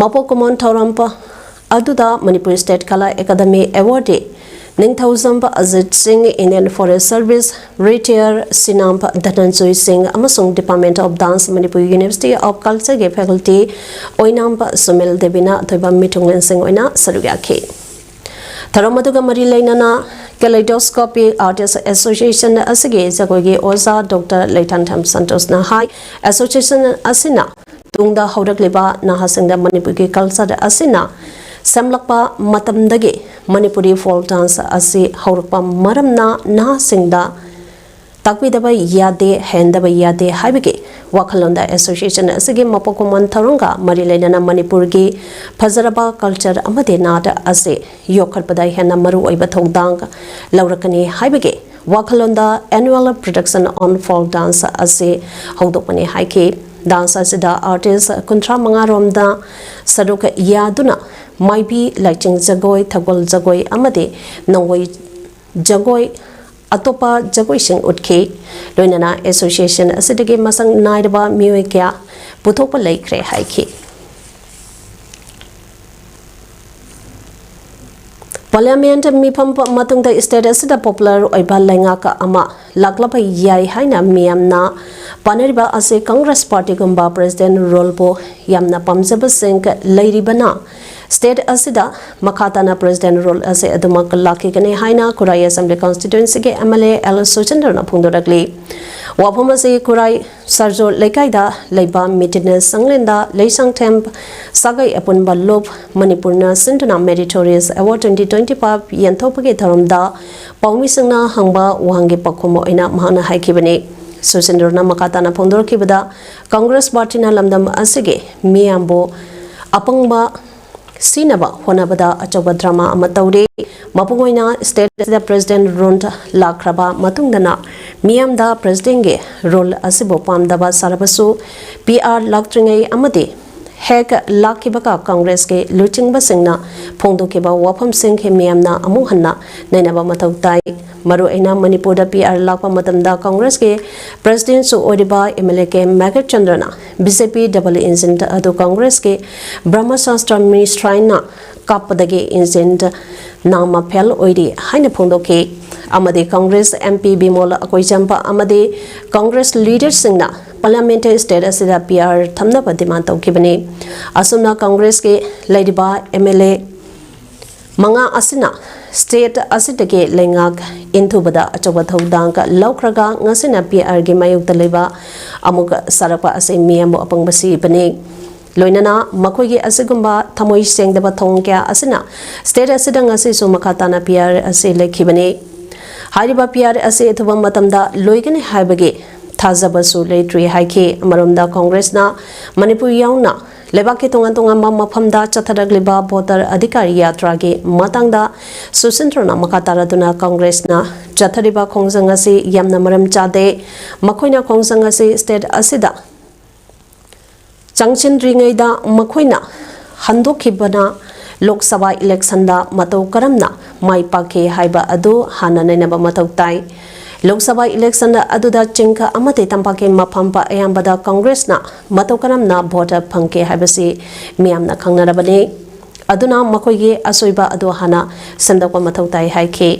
ꯃꯄꯣꯛ ꯀꯨꯝꯑꯣꯟ ꯊꯧꯔꯝ ꯄ-, ꯑꯗꯨꯗ ꯃꯅꯤꯄꯨꯔ ꯁ꯭ꯇꯦꯠ ꯀꯂꯥ ꯑꯦꯀꯥꯗꯃꯤ ꯑꯦꯋꯥꯔꯗꯤ ꯅꯤꯡꯊꯧꯖꯝꯕ ꯑꯖꯤꯠ ꯁꯤꯡ, Indian Forest Service, ꯔꯤꯇꯥꯌꯔ ꯁꯤꯅꯥꯝꯕ ꯙꯅꯟꯖꯣꯏ ꯁꯤꯡ ꯑꯃꯁꯨꯡ Department of Dance, Manipur University of Culture ꯒꯤ faculty ꯑꯣꯏꯅꯥꯝꯕ ꯁꯨꯃꯤꯜ ꯗꯦꯕꯤꯅ ꯑꯊꯣꯏꯕ ꯃꯤꯊꯨꯡꯂꯦꯟꯁꯤꯡ ꯑꯣꯏꯅ ꯁꯔꯨꯛ ꯌꯥꯈꯤ꯫ ꯊꯧꯔꯝ ꯑꯗꯨꯒ ꯃꯔꯤ ꯂꯩꯅꯅ Kaleidoscopic Artist Association ꯑꯁꯤꯒꯤ ꯖꯒꯣꯏꯒꯤ ꯑꯣꯖꯥ ꯗꯣꯛꯇꯔ ꯂꯩꯊꯥꯟꯊꯦꯝ ꯁꯟꯇꯣꯁꯅ ꯍꯥꯏ, association ꯑꯁꯤꯅ ꯇꯨꯡꯗ ꯍꯧꯔꯛꯂꯤꯕ ꯅꯍꯥꯁꯤꯡꯗ ꯃꯅꯤꯄꯨꯔꯒꯤ culture ꯑꯁꯤꯅ ꯁꯦꯝꯂꯛꯄ ꯃꯇꯝꯗꯒꯤ ꯃꯅꯤꯄꯨꯔꯤ folk dance ꯑꯁꯤ ꯍꯧꯔꯛꯄ ꯃꯔꯝꯅ ꯅꯍꯥꯁꯤꯡꯗ ꯇꯥꯛꯄꯤꯗꯕ ꯌꯥꯗꯦ, ꯍꯩꯍꯟꯗꯕ ꯌꯥꯗꯦ ꯍꯥꯏꯕꯒꯤ ꯋꯥꯈꯜꯂꯣꯟꯗ association ꯑꯁꯤꯒꯤ ꯃꯄꯣꯛ ꯀꯨꯝꯑꯣꯟ ꯊꯧꯔꯝꯒ ꯃꯔꯤ ꯂꯩꯅꯅ ꯃꯅꯤꯄꯨꯔꯒꯤ ꯐꯖꯔꯕ culture ꯑꯃꯗꯤ ꯅꯥꯠ ꯑꯁꯤ ꯌꯣꯛꯈꯠꯄꯗ ꯍꯦꯟꯅ ꯃꯔꯨ ꯑꯣꯏꯕ ꯊꯧꯗꯥꯡ ꯂꯧꯔꯛꯀꯅꯤ ꯍꯥꯏꯕꯒꯤ ꯋꯥꯈꯜꯂꯣꯟꯗ Annual Production on Folk Dance ꯑꯁꯤ ꯍꯧꯗꯣꯛꯄꯅꯤ ꯍꯥꯏꯈꯤ꯫ Dance ꯑꯁꯤꯗ artist ꯀꯨꯟꯊ꯭ꯔꯥ ꯃꯉꯥ ꯔꯣꯝꯗ ꯁꯔꯨꯛ ꯌꯥꯗꯨꯅ ꯃꯥꯏꯕꯤ, ꯂꯥꯏꯆꯤꯡ ꯖꯒꯣꯏ, ꯊꯧꯒꯜ ꯖꯒꯣꯏ ꯑꯃꯗꯤ ꯅꯣꯡꯋꯩ ꯖꯒꯣꯏ ꯑꯇꯣꯞꯄ ꯖꯒꯣꯏꯁꯤꯡ ꯎꯠꯈꯤ꯫ ꯂꯣꯏꯅꯅ association ꯑꯁꯤꯗꯒꯤ ꯃꯁꯛ ꯅꯥꯏꯔꯕ ꯃꯤꯑꯣꯏ ꯀꯌꯥ ꯄꯨꯊꯣꯛꯄ ꯂꯩꯈ꯭ꯔꯦ ꯍꯥꯏꯈꯤ꯫ Parliament ꯃꯤꯐꯝ ꯃꯇꯨꯡꯗ state ꯑꯁꯤꯗ popular ꯑꯣꯏꯕ ꯂꯩꯉꯥꯛ ꯑꯃ ꯂꯥꯛꯂꯕ ꯌꯥꯏ ꯍꯥꯏꯅ ꯃꯤꯌꯥꯝꯅ ꯄꯥꯅꯔꯤꯕ ꯑꯁꯤ Congress partyꯒꯨꯝꯕ president ruleꯕꯨ ꯌꯥꯝꯅ ꯄꯥꯝꯖꯕꯁꯤꯡ ꯂꯩꯔꯤꯕꯅ state ꯑꯁꯤꯗ ꯃꯈꯥ ꯇꯥꯅ president rule ꯑꯁꯤ ꯑꯗꯨꯃꯛ ꯂꯥꯛꯈꯤꯒꯅꯤ ꯍꯥꯏꯅ ꯈꯨꯔꯥꯏ Assembly constituencyꯒꯤ MLA ꯑꯦꯜ ꯁꯨꯆꯟꯗ꯭ꯔꯅ ꯐꯣꯡꯗꯣꯔꯛꯂꯤ꯫ ꯋꯥꯐꯝ ꯑꯁꯤ ꯈꯨꯔꯥꯏ ꯁꯔꯖꯣ ꯂꯩꯀꯥꯏꯗ ꯂꯩꯕ ꯃꯤꯇꯤꯅꯦꯁ ꯆꯪꯂꯦꯟꯗ ꯂꯩꯁꯥꯡꯊꯦꯝ ꯁꯥꯒꯩ ꯑꯄꯨꯟꯕ ꯂꯨꯞ ꯃꯅꯤꯄꯨꯔꯅ ꯁꯤꯟꯗꯨꯅ Meritorious Award twenty twenty five ꯌꯦꯟꯊꯣꯛꯄꯒꯤ ꯊꯧꯔꯝꯗ ꯄꯥꯎꯃꯤꯁꯤꯡꯅ ꯍꯪꯕ ꯋꯥꯍꯪꯒꯤ ꯄꯥꯎꯈꯨꯝ ꯑꯣꯏꯅ ꯃꯍꯥꯛꯅ ꯍꯥꯏꯈꯤꯕꯅꯤ꯫ ꯁꯨꯆꯟꯗ꯭ꯔꯅ ꯃꯈꯥ ꯇꯥꯅ ꯐꯣꯡꯗꯣꯔꯛꯈꯤꯕꯗ, Congress partyꯅ ꯂꯝꯗꯝ ꯑꯁꯤꯒꯤ ꯃꯤꯌꯥꯝꯕꯨ ꯑꯄꯪꯕ ꯁꯤꯅꯕ ꯍꯣꯠꯅꯕꯗ ꯑꯆꯧꯕ drama ꯑꯃ ꯇꯧꯔꯤ꯫ ꯃꯄꯨꯡ ꯑꯣꯏꯅ state ꯑꯁꯤꯗ president rule ꯂꯥꯛꯈ꯭ꯔꯕ ꯃꯇꯨꯡꯗꯅ ꯃꯤꯌꯥꯝꯗ presidentꯒꯤ rule ꯑꯁꯤꯕꯨ ꯄꯥꯝꯗꯕ ꯁꯥꯔꯕꯁꯨ, PR ꯂꯥꯛꯇ꯭ꯔꯤꯉꯩ ꯑꯃꯗꯤ ꯍꯦꯛ ꯂꯥꯛꯈꯤꯕꯒ Congressꯀꯤ ꯂꯨꯆꯤꯡꯕꯁꯤꯡꯅ ꯐꯣꯡꯗꯣꯛꯈꯤꯕ ꯋꯥꯐꯝꯁꯤꯡ ꯃꯤꯌꯥꯝꯅ ꯑꯃꯨꯛ ꯍꯟꯅ ꯅꯩꯅꯕ ꯃꯊꯧ ꯇꯥꯏ꯫ ꯃꯔꯨꯑꯣꯏꯅ ꯃꯅꯤꯄꯨꯔꯗ PR ꯂꯥꯛꯄ ꯃꯇꯝꯗ Congressꯀꯤ presidentꯁꯨ ꯑꯣꯏꯔꯤꯕ MLA ꯀꯦ ꯃꯦꯘ ꯆꯟꯗ꯭ꯔꯅ BJP double engine ꯑꯗꯨ Congressꯀꯤ ꯕ꯭ꯔꯍ꯭ꯃ ꯁꯥꯁꯇ꯭ꯔ ꯃꯤꯁ꯭ꯔꯥꯏꯅ ꯀꯥꯞꯄꯗꯒꯤ engine ꯅꯥꯃ fail ꯑꯣꯏꯔꯤ ꯍꯥꯏꯅ ꯐꯣꯡꯗꯣꯛꯈꯤ꯫ ꯑꯃꯗꯤ Congress MP ꯕꯤꯃꯣꯜ ꯑꯀꯣꯏꯆꯝꯄ ꯑꯃꯗꯤ Congress leaderꯁꯤꯡꯅ Parliament state ꯑꯁꯤꯗ PR ꯊꯝꯅꯕ demand ꯇꯧꯈꯤꯕꯅꯤ꯫ ꯑꯁꯨꯝꯅ Congressꯀꯤ ꯂꯩꯔꯤꯕ MLA ꯃꯉꯥ ꯑꯁꯤꯅ state ꯑꯁꯤꯗꯒꯤ ꯂꯩꯉꯥꯛ ꯏꯟꯊꯨꯕꯗ ꯑꯆꯧꯕ ꯊꯧꯗꯥꯡ ꯂꯧꯈ꯭ꯔꯒ ꯉꯁꯤꯅ PRꯒꯤ ꯃꯥꯌꯣꯛꯇ ꯂꯩꯕ ꯑꯃꯨꯛ ꯁꯥꯔꯛꯄ ꯑꯁꯤ ꯃꯤꯌꯥꯝꯕꯨ ꯑꯄꯪꯕ ꯁꯤꯕꯅꯤ꯫ ꯂꯣꯏꯅꯅ ꯃꯈꯣꯏꯒꯤ ꯑꯁꯤꯒꯨꯝꯕ ꯊꯃꯣꯏ ꯁꯦꯡꯗꯕ ꯊꯧꯑꯣꯡ ꯀꯌꯥ ꯑꯁꯤꯅ state ꯑꯁꯤꯗ ꯉꯁꯤꯁꯨ ꯃꯈꯥ ꯇꯥꯅ PR ꯑꯁꯤ ꯂꯩꯈꯤꯕꯅꯤ꯫ ꯍꯥꯏꯔꯤꯕ PR ꯑꯁꯤ ꯑꯊꯨꯕ ꯃꯇꯝꯗ ꯂꯣꯏꯒꯅꯤ ꯍꯥꯏꯕꯒꯤ ꯊꯥꯖꯕꯁꯨ ꯂꯩꯇ꯭ꯔꯤ ꯍꯥꯏꯈꯤ꯫ ꯑꯃꯔꯣꯝꯗ Congressꯅ ꯃꯅꯤꯄꯨꯔ ꯌꯥꯎꯅ ꯂꯩꯕꯥꯛꯀꯤ ꯇꯣꯉꯥꯟ ꯇꯣꯉꯥꯟꯕ ꯃꯐꯝꯗ ꯆꯠꯊꯔꯛꯂꯤꯕ voter ꯑꯙꯤꯀꯥꯔ ꯌꯥꯇ꯭ꯔꯥꯒꯤ ꯃꯇꯥꯡꯗ ꯁꯨꯆꯟꯗ꯭ꯔꯅ ꯃꯈꯥ ꯇꯥꯔꯗꯨꯅ Congressꯅ ꯆꯠꯊꯔꯤꯕ ꯈꯣꯡꯖꯪ ꯑꯁꯤ ꯌꯥꯝꯅ ꯃꯔꯝ ꯆꯥꯗꯦ꯫ ꯃꯈꯣꯏꯅ ꯈꯣꯡꯖꯪ ꯑꯁꯤ state ꯑꯁꯤꯗ ꯆꯪꯁꯤꯟꯗ꯭ꯔꯤꯉꯩꯗ ꯃꯈꯣꯏꯅ ꯍꯟꯗꯣꯛꯈꯤꯕꯅ ꯂꯣꯛ ꯁꯚꯥ ꯏꯂꯦꯛꯁꯟꯗ ꯃꯇꯧ ꯀꯔꯝꯅ ꯃꯥꯏ ꯄꯥꯛꯈꯤ ꯍꯥꯏꯕ ꯑꯗꯨ ꯍꯥꯟꯅ ꯅꯩꯅꯕ ꯃꯊꯧ ꯇꯥꯏ꯫ ꯂꯣꯛ ꯁꯚꯥ ꯏꯂꯦꯛꯁꯟ ꯑꯗꯨꯗ ꯆꯤꯡꯈ ꯑꯃꯗꯤ ꯇꯝꯄꯥꯛꯀꯤ ꯃꯐꯝ ꯑꯌꯥꯝꯕꯗ ꯀꯪꯒ꯭ꯔꯦꯁꯅ ꯃꯇꯧ ꯀꯔꯝꯅ ꯚꯣꯠ ꯐꯪꯈꯤ ꯍꯥꯏꯕꯁꯤ ꯃꯤꯌꯥꯝꯅ ꯈꯪꯅꯔꯕꯅꯤ꯫ ꯑꯗꯨꯅ ꯃꯈꯣꯏꯒꯤ ꯑꯁꯣꯏꯕ ꯑꯗꯨ ꯍꯥꯟꯅ ꯁꯦꯝꯗꯣꯛꯄ ꯃꯊꯧ ꯇꯥꯏ ꯍꯥꯏꯈꯤ꯫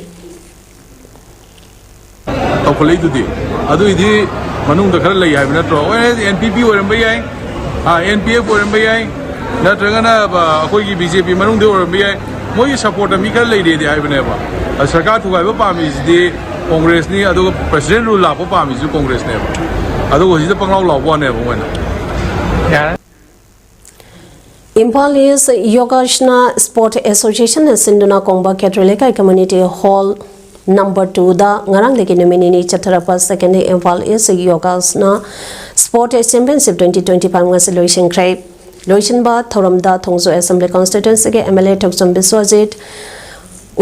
ꯇꯧꯈꯠꯂꯛꯏꯗꯨꯗꯤ ꯑꯗꯨꯏꯗꯤ ꯃꯅꯨꯡꯗ ꯈꯔ ꯂꯩ ꯍꯥꯏꯕ ꯅꯠꯇ꯭ꯔꯣ? ꯑꯦꯟ ꯄꯤ ꯄꯤ ꯑꯣꯏꯔꯝꯕ ꯌꯥꯏ, ꯑꯦꯟ ꯄꯤ ꯑꯦꯐ ꯑꯣꯏꯔꯝꯕ ꯌꯥꯏ, ꯅꯠꯇ꯭ꯔꯒꯅ ꯑꯩꯈꯣꯏꯒꯤ ꯕꯤ ꯖꯦ ꯄꯤ ꯃꯅꯨꯡꯗ ꯑꯣꯏꯔꯝꯕ ꯌꯥꯏ꯫ ꯃꯣꯏꯒꯤ ꯁꯞꯄꯣꯔꯠꯇ ꯃꯤ ꯈꯔ ꯂꯩꯔꯦꯗꯤ ꯍꯥꯏꯕꯅꯦꯕ꯫ ꯁꯔꯀꯥꯔ ꯊꯨꯒꯥꯏꯕ ꯄꯥꯝꯃꯤꯁꯤꯗꯤ ꯀꯣꯡꯒ꯭ꯔꯦꯁꯅꯤ, ꯑꯗꯨꯒ ꯄ꯭ꯔꯁꯤꯗꯦꯟ ꯔꯨꯜ ꯂꯥꯛꯄ ꯄꯥꯝꯃꯤꯁꯤꯁꯨ ꯀꯣꯡꯒ꯭ꯔꯦꯁꯅꯦꯕ꯫ ꯑꯗꯨꯒ ꯍꯧꯖꯤꯛꯇ ꯄꯪꯂꯥꯎ ꯂꯥꯎꯕ ꯋꯥꯅꯦꯕ ꯃꯣꯏꯅ꯫ ꯏꯝꯐꯥꯜ ꯏꯁ ꯌꯣꯒꯥꯁꯅꯥ ꯁ꯭ꯄꯣꯔꯠ ꯑꯦꯁꯣꯁꯤꯌꯦꯁꯟꯅ ꯁꯤꯟꯗꯨꯅ ꯀꯣꯡꯕ ꯈꯦꯇ꯭ꯔꯤꯂꯩꯀꯥꯏ ꯀꯝꯃ꯭ꯌꯨꯅꯤꯇꯤ ꯍꯣꯜ ꯅꯝꯕꯔ ꯇꯨꯗ ꯉꯔꯥꯡꯗꯒꯤ ꯅꯨꯃꯤꯠ ꯅꯤꯅꯤ ꯆꯠꯊꯔꯛꯄ ꯁꯦꯀꯦꯟ Imphal east yogasana sport championship twenty twenty five ꯉꯁꯤ ꯂꯣꯏꯁꯤꯟꯈ꯭ꯔꯦ꯫ ꯂꯣꯏꯁꯤꯟꯕ ꯊꯧꯔꯝꯗ ꯊꯣꯡꯖꯨ ꯑꯦꯁꯦꯝꯕ꯭ꯂꯤ ꯀꯟꯁꯇꯤꯇ꯭ꯋꯦꯟꯁꯤꯒꯤ M L A Thokchom Biswajit,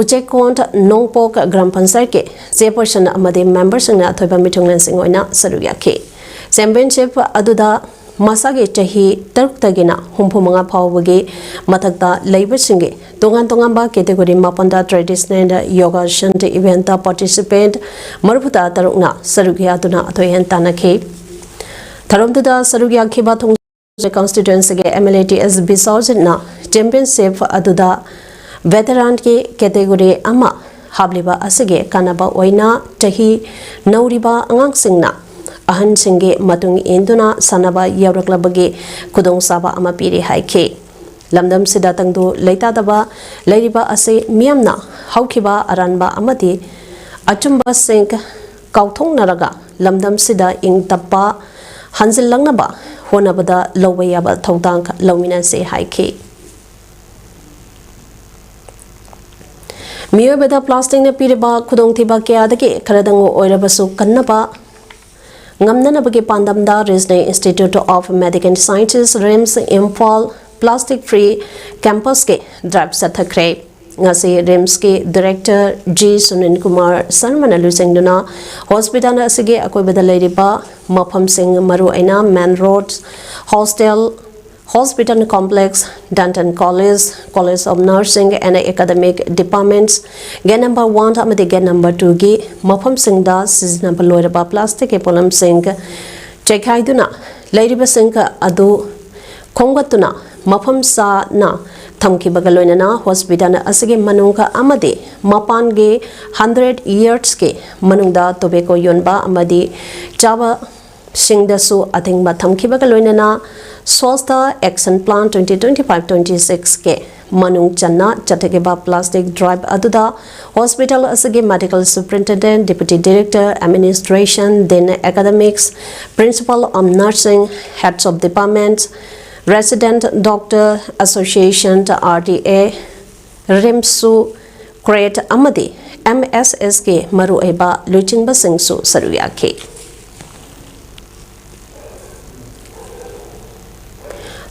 ꯎꯆꯦꯛꯀꯣꯟ ꯅꯣꯡꯄꯣꯛ ꯒ꯭ꯔꯥꯝ ꯄꯟꯆꯥꯌꯠꯀꯤ ꯆꯦꯌꯔꯄꯔꯁꯟ ꯑꯃꯗꯤ ꯃꯦꯝꯕꯔꯁꯤꯡꯅ ꯑꯊꯣꯏꯕ ꯃꯤꯊꯨꯡꯂꯦꯟꯁꯤꯡ ꯑꯣꯏꯅ ꯁꯔꯨꯛ ꯌꯥꯈꯤ꯫ ꯆꯦꯝꯄꯤꯌꯟꯁꯤꯞ ꯑꯗꯨꯗ ꯃꯁꯥꯒꯤ ꯆꯍꯤ ꯇꯔꯨꯛꯇꯒꯤꯅ ꯍꯨꯝꯐꯨ ꯃꯉꯥ ꯐꯥꯎꯕꯒꯤ ꯃꯊꯛꯇ ꯂꯩꯕꯁꯤꯡꯒꯤ ꯇꯣꯉꯥꯟ ꯇꯣꯉꯥꯟꯕ ꯀꯦꯇꯦꯒꯣꯔꯤ ꯃꯥꯄꯟꯗ ꯇ꯭ꯔꯦꯗꯤꯁꯅꯦꯜ ꯌꯣꯒꯥꯁꯟ ꯏꯚꯦꯟꯠꯇ ꯄꯥꯔꯇꯤꯁꯤꯄꯦꯟꯠ ꯃꯔꯤꯐꯨ ꯇꯔꯨꯛꯅ ꯁꯔꯨꯛ ꯌꯥꯗꯨꯅ ꯑꯊꯣꯏ ꯑꯍꯦꯟ ꯇꯥꯟꯅꯈꯤ꯫ ꯊꯧꯔꯝꯗꯨꯗ ꯁꯔꯨꯛ ꯌꯥꯈꯤꯕ ꯊꯣꯡꯖꯨ ꯀꯟꯁꯇꯤꯇ꯭ꯋꯦꯟꯁꯤꯒꯤ M L A T S ꯕꯤꯁ꯭ꯋꯖꯤꯠꯅ ꯆꯦꯝꯄꯤꯌꯟꯁꯤꯞ ꯑꯗꯨꯗ ꯚꯦꯇꯔꯥꯟꯒꯤ ꯀꯦꯇꯦꯒꯣꯔꯤ ꯑꯃ ꯍꯥꯞꯂꯤꯕ ꯑꯁꯤꯒꯤ ꯀꯥꯟꯅꯕ ꯑꯣꯏꯅ ꯆꯍꯤ ꯅꯧꯔꯤꯕ ꯑꯉꯥꯡꯁꯤꯡꯅ ꯑꯍꯟꯁꯤꯡꯒꯤ ꯃꯇꯨꯡ ꯏꯟꯗꯨꯅ ꯁꯥꯟꯅꯕ ꯌꯥꯎꯔꯛꯂꯕꯒꯤ ꯈꯨꯗꯣꯡꯆꯥꯕ ꯑꯃ ꯄꯤꯔꯤ ꯍꯥꯏꯈꯤ꯫ ꯂꯝꯗꯝꯁꯤꯗ ꯇꯪꯗꯨ ꯂꯩꯇꯥꯗꯕ ꯂꯩꯔꯤꯕ ꯑꯁꯤ ꯃꯤꯌꯥꯝꯅ ꯍꯧꯈꯤꯕ ꯑꯔꯥꯟꯕ ꯑꯃꯗꯤ ꯑꯆꯨꯝꯕꯁꯤꯡ ꯀꯥꯎꯊꯣꯛꯅꯔꯒ ꯂꯝꯗꯝꯁꯤꯗ ꯏꯪ ꯇꯞꯄ ꯍꯟꯖꯤꯜꯂꯛꯅꯕ ꯍꯣꯠꯅꯕꯗ ꯂꯧꯕ ꯌꯥꯕ ꯊꯧꯗꯥꯡ ꯂꯧꯃꯤꯟꯅꯁꯤ ꯍꯥꯏꯈꯤ꯫ ꯃꯤꯑꯣꯏꯕꯗ ꯄ꯭ꯂꯥꯁꯇꯤꯛꯅ ꯄꯤꯔꯤꯕ ꯈꯨꯗꯣꯡꯊꯤꯕ ꯀꯌꯥꯗꯒꯤ ꯈꯔꯗꯪ ꯑꯣꯏꯔꯕꯁꯨ ꯀꯟꯅꯕ ꯉꯝꯅꯅꯕꯒꯤ ꯄꯥꯟꯗꯝꯗ Regional Institute of Medical Sciences, RIMS, Imphal plastic free ꯀꯦꯝꯄꯁꯀꯤ ꯗ꯭ꯔꯥꯏꯚ ꯆꯠꯊꯈ꯭ꯔꯦ꯫ ꯉꯁꯤ ꯔꯤꯝꯁꯀꯤ ꯗꯤꯔꯦꯛꯇꯔ ꯖꯤ ꯁꯨꯅꯤꯜ ꯀꯨꯃꯥꯔ ꯁꯔꯃꯅ ꯂꯨꯆꯤꯡꯗꯨꯅ ꯍꯣꯁꯄꯤꯇꯥꯜ ꯑꯁꯤꯒꯤ ꯑꯀꯣꯏꯕꯗ ꯂꯩꯔꯤꯕ ꯃꯐꯝꯁꯤꯡ, ꯃꯔꯨꯑꯣꯏꯅ main road, hostel, hospital complex, dental college, college of nursing and academic departments, gate number one ꯑꯃꯗꯤ ꯒꯦꯠ ꯅꯝꯕꯔ ꯇꯨꯒꯤ ꯃꯐꯝꯁꯤꯡꯗ ꯁꯤꯖꯤꯟꯅꯕ ꯂꯣꯏꯔꯕ ꯄ꯭ꯂꯥꯁꯇꯤꯛꯀꯤ ꯄꯣꯠꯂꯝꯁꯤꯡ ꯆꯥꯏꯈꯥꯏꯗꯨꯅ ꯂꯩꯔꯤꯕꯁꯤꯡ ꯑꯗꯨ ꯈꯣꯝꯒꯠꯇꯨꯅ ꯃꯐꯝ ꯆꯥꯅ ꯊꯝꯈꯤꯕꯒ ꯂꯣꯏꯅꯅ ꯍꯣꯁꯄꯤꯇꯥꯜ ꯑꯁꯤꯒꯤ ꯃꯅꯨꯡ ꯑꯃꯗꯤ ꯃꯄꯥꯟꯒꯤ ꯍꯟꯗ꯭ꯔꯦꯠ ꯌꯔꯁꯀꯤ ꯃꯅꯨꯡꯗ ꯇꯣꯕꯦꯀꯣ ꯌꯣꯟꯕ ꯑꯃꯗꯤ ꯆꯥꯕꯁꯤꯡꯗꯁꯨ ꯑꯊꯤꯡꯕ ꯊꯝꯈꯤꯕꯒ ꯂꯣꯏꯅꯅ Swasth action plan twenty twenty five twenty ꯁꯤꯛꯁꯀꯤ ꯃꯅꯨꯡ ꯆꯟꯅ ꯆꯠꯊꯈꯤꯕ ꯄ꯭ꯂꯥꯁꯇꯤꯛ ꯗ꯭ꯔꯥꯏꯚ ꯑꯗꯨꯗ ꯍꯣꯁꯄꯤꯇꯥꯜ ꯑꯁꯤꯒꯤ medical superintendent, deputy director administration, dean academics, principal of nursing, heads of department, resident doctor association, R D A, ꯔꯤꯝꯁꯁꯨ, ꯀ꯭ꯔꯦꯠ ꯑꯃꯗꯤ ꯑꯦꯝ ꯑꯦꯁ ꯑꯦꯁꯀꯤ ꯃꯔꯨꯑꯣꯏꯕ ꯂꯨꯆꯤꯡꯕꯁꯤꯡꯁꯨ ꯁꯔꯨꯛ ꯌꯥꯈꯤ꯫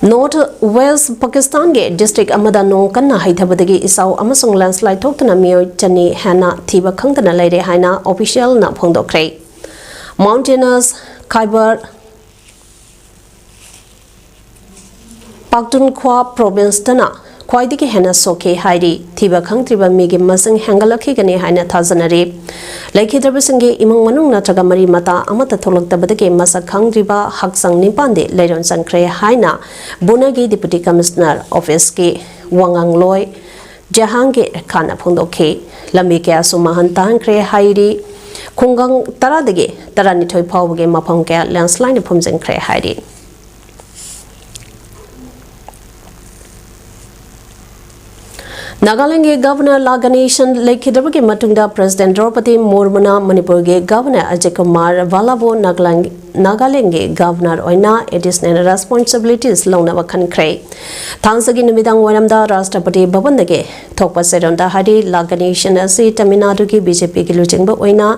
ꯅꯣꯔꯠ ꯋꯦꯁ ꯄꯥꯀꯤꯁꯇꯥꯟꯒꯤ ꯗꯤꯁꯇ꯭ꯔꯤꯛ ꯑꯃꯗ ꯅꯣꯡ ꯀꯟꯅ ꯍꯩꯊꯕꯗꯒꯤ ꯏꯆꯥꯎ ꯑꯃꯁꯨꯡ ꯂꯦꯟꯁꯂꯥꯏꯗ ꯊꯣꯛꯇꯨꯅ ꯃꯤꯑꯣꯏ ꯆꯅꯤ ꯍꯦꯟꯅ ꯊꯤꯕ ꯈꯪꯗꯅ ꯂꯩꯔꯦ ꯍꯥꯏꯅ ꯑꯣꯐꯤꯁꯤꯌꯦꯜꯅ ꯐꯣꯡꯗꯣꯛꯈ꯭ꯔꯦ꯫ ꯃꯥꯎꯟꯇꯦꯅꯁ ꯈꯥꯏꯕꯔ ꯄꯥꯛꯇꯨꯟꯈ꯭ꯋꯥ ꯄ꯭ꯔꯣꯚꯤꯟꯁꯇꯅ ꯈ꯭ꯋꯥꯏꯗꯒꯤ ꯍꯦꯟꯅ ꯁꯣꯛꯈꯤ ꯍꯥꯏꯔꯤ꯫ ꯊꯤꯕ ꯈꯪꯗ꯭ꯔꯤꯕ ꯃꯤꯒꯤ ꯃꯁꯤꯡ ꯍꯦꯟꯒꯠꯂꯛꯈꯤꯒꯅꯤ ꯍꯥꯏꯅ ꯊꯥꯖꯅꯔꯤ꯫ ꯂꯩꯈꯤꯗ꯭ꯔꯕꯁꯤꯡꯒꯤ ꯏꯃꯨꯡ ꯃꯅꯨꯡ ꯅꯠꯇ꯭ꯔꯒ ꯃꯔꯤ ꯃꯇꯥ ꯑꯃꯠꯇ ꯊꯣꯛꯂꯛꯇꯕꯗꯒꯤ ꯃꯁꯛ ꯈꯪꯗ꯭ꯔꯤꯕ ꯍꯛꯆꯥꯡ ꯅꯤꯄꯥꯟꯗꯤ ꯂꯩꯔꯣꯟ ꯆꯟꯈ꯭ꯔꯦ ꯍꯥꯏꯅ ꯕꯨꯅꯥꯒꯤ ꯗꯤꯄ꯭ꯌꯨꯇꯤ ꯀꯃꯤꯁꯅꯔ ꯑꯣꯐꯤꯁꯀꯤ ꯋꯥꯉꯥꯡꯂꯣꯏ ꯖꯍꯥꯡꯒꯤꯔ ꯈꯥꯟꯅ ꯐꯣꯡꯗꯣꯛꯈꯤ꯫ ꯂꯝꯕꯤ ꯀꯌꯥꯁꯨ ꯃꯥꯡꯍꯟ ꯇꯥꯍꯟꯈ꯭ꯔꯦ ꯍꯥꯏꯔꯤ꯫ ꯈꯨꯡꯒꯪ ꯇꯔꯥꯗꯒꯤ ꯇꯔꯥꯅꯤꯊꯣꯏ ꯐꯥꯎꯕꯒꯤ ꯃꯐꯝ ꯀꯌꯥ ꯂꯦꯟꯁꯂꯥꯏꯗꯅ ꯐꯨꯝꯖꯤꯟꯈ꯭ꯔꯦ ꯍꯥꯏꯔꯤ꯫ ꯅꯥꯒꯥꯂꯦꯟꯗꯒꯤ ꯒꯚꯔꯅꯔ ꯂꯥ ꯒꯅꯦꯁꯟ ꯂꯩꯈꯤꯗꯕꯒꯤ ꯃꯇꯨꯡꯗ ꯄ꯭ꯔꯦꯁꯤꯗꯦꯟꯠ ꯗ꯭ꯔꯧꯄꯗꯤ ꯃꯨꯔꯃꯨꯅ ꯃꯅꯤꯄꯨꯔꯒꯤ ꯒꯚꯔꯅꯔ ꯑꯖꯌ ꯀꯨꯃꯥꯔ ꯚꯥꯂꯥꯕꯨ ꯅꯥꯒꯥꯂꯦꯟ-, ꯅꯥꯒꯥꯂꯦꯟꯗꯒꯤ ꯒꯚꯔꯅꯔ ꯑꯣꯏꯅ ꯑꯦꯗꯤꯁꯅꯦꯜ ꯔꯦꯁꯄꯣꯟꯁꯤꯕꯤꯂꯤꯇꯤꯁ ꯂꯧꯅꯕ ꯈꯟꯈ꯭ꯔꯦ꯫ ꯊꯥꯡꯖꯒꯤ ꯅꯨꯃꯤꯗꯥꯡ ꯋꯥꯏꯔꯝꯗ ꯔꯥꯁꯇ꯭ꯔꯄꯇꯤ ꯚꯕꯟꯗꯒꯤ ꯊꯣꯛꯄ ꯆꯦꯔꯣꯜꯗ ꯍꯥꯏꯔꯤ, ꯂꯥ ꯒꯅꯦꯁꯟ ꯑꯁꯤ ꯇꯃꯤꯜ ꯅꯥꯗꯨꯒꯤ ꯕꯤ ꯖꯦ ꯄꯤꯒꯤ ꯂꯨꯆꯤꯡꯕ ꯑꯣꯏꯅ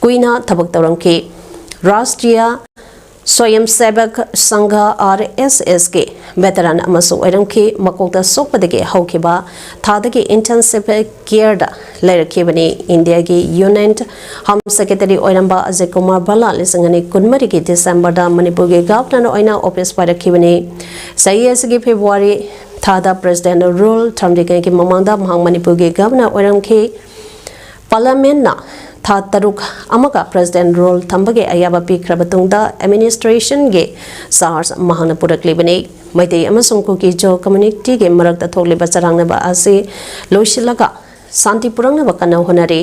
ꯀꯨꯏꯅ ꯊꯕꯛ ꯇꯧꯔꯝꯈꯤ꯫ ꯔꯥꯁꯇ꯭ꯔꯤꯌꯥ ꯁ꯭ꯋꯌꯝ ꯁꯦꯕꯛ ꯁꯪꯘ, ꯑꯥꯔ ꯑꯦꯁ ꯑꯦꯁꯀꯤ veteran ꯑꯃꯁꯨ ꯑꯣꯏꯔꯝꯈꯤ꯫ ꯃꯀꯣꯛꯇ ꯁꯣꯛꯄꯗꯒꯤ ꯍꯧꯈꯤꯕ ꯊꯥꯗꯒꯤ intensive careꯗ ꯂꯩꯔꯛꯈꯤꯕꯅꯤ꯫ ꯏꯟꯗꯤꯌꯥꯒꯤ Union Home Secretary ꯑꯣꯏꯔꯝꯕ ꯑꯖꯌ ꯀꯨꯃꯥꯔ ꯚꯜꯂꯥ ꯂꯤꯁꯤꯡ ꯑꯅꯤ ꯀꯨꯟꯃꯔꯤꯒꯤ Decemberꯗ ꯃꯅꯤꯄꯨꯔꯒꯤ Governor ꯑꯣꯏꯅ office ꯄꯥꯏꯔꯛꯈꯤꯕꯅꯤ꯫ ꯆꯍꯤ ꯑꯁꯤꯒꯤ February ꯊꯥꯗ President rule ꯊꯝꯗ꯭ꯔꯤꯉꯩꯒꯤ ꯃꯃꯥꯡꯗ ꯃꯍꯥꯛ ꯃꯅꯤꯄꯨꯔꯒꯤ Governor ꯑꯣꯏꯔꯝꯈꯤ꯫ Parliamentꯅ ꯊꯥ ꯇꯔꯨꯛ ꯑꯃꯒ President rule ꯊꯝꯕꯒꯤ ꯑꯌꯥꯕ ꯄꯤꯈ꯭ꯔꯕ ꯇꯨꯡꯗ administrationꯒꯤ charge ꯃꯍꯥꯛꯅ ꯄꯨꯔꯛꯂꯤꯕꯅꯤ꯫ ꯃꯩꯇꯩ ꯑꯃꯁꯨꯡ ꯀꯨꯀꯤ ꯖꯣ communityꯒꯤ ꯃꯔꯛꯇ ꯊꯣꯛꯂꯤꯕ ꯆꯔꯥꯡꯅꯕ ꯑꯁꯤ ꯂꯣꯏꯁꯤꯜꯂꯒ ꯁꯥꯟꯇꯤ ꯄꯨꯔꯛꯅꯕ ꯀꯟꯅ ꯍꯣꯠꯅꯔꯤ꯫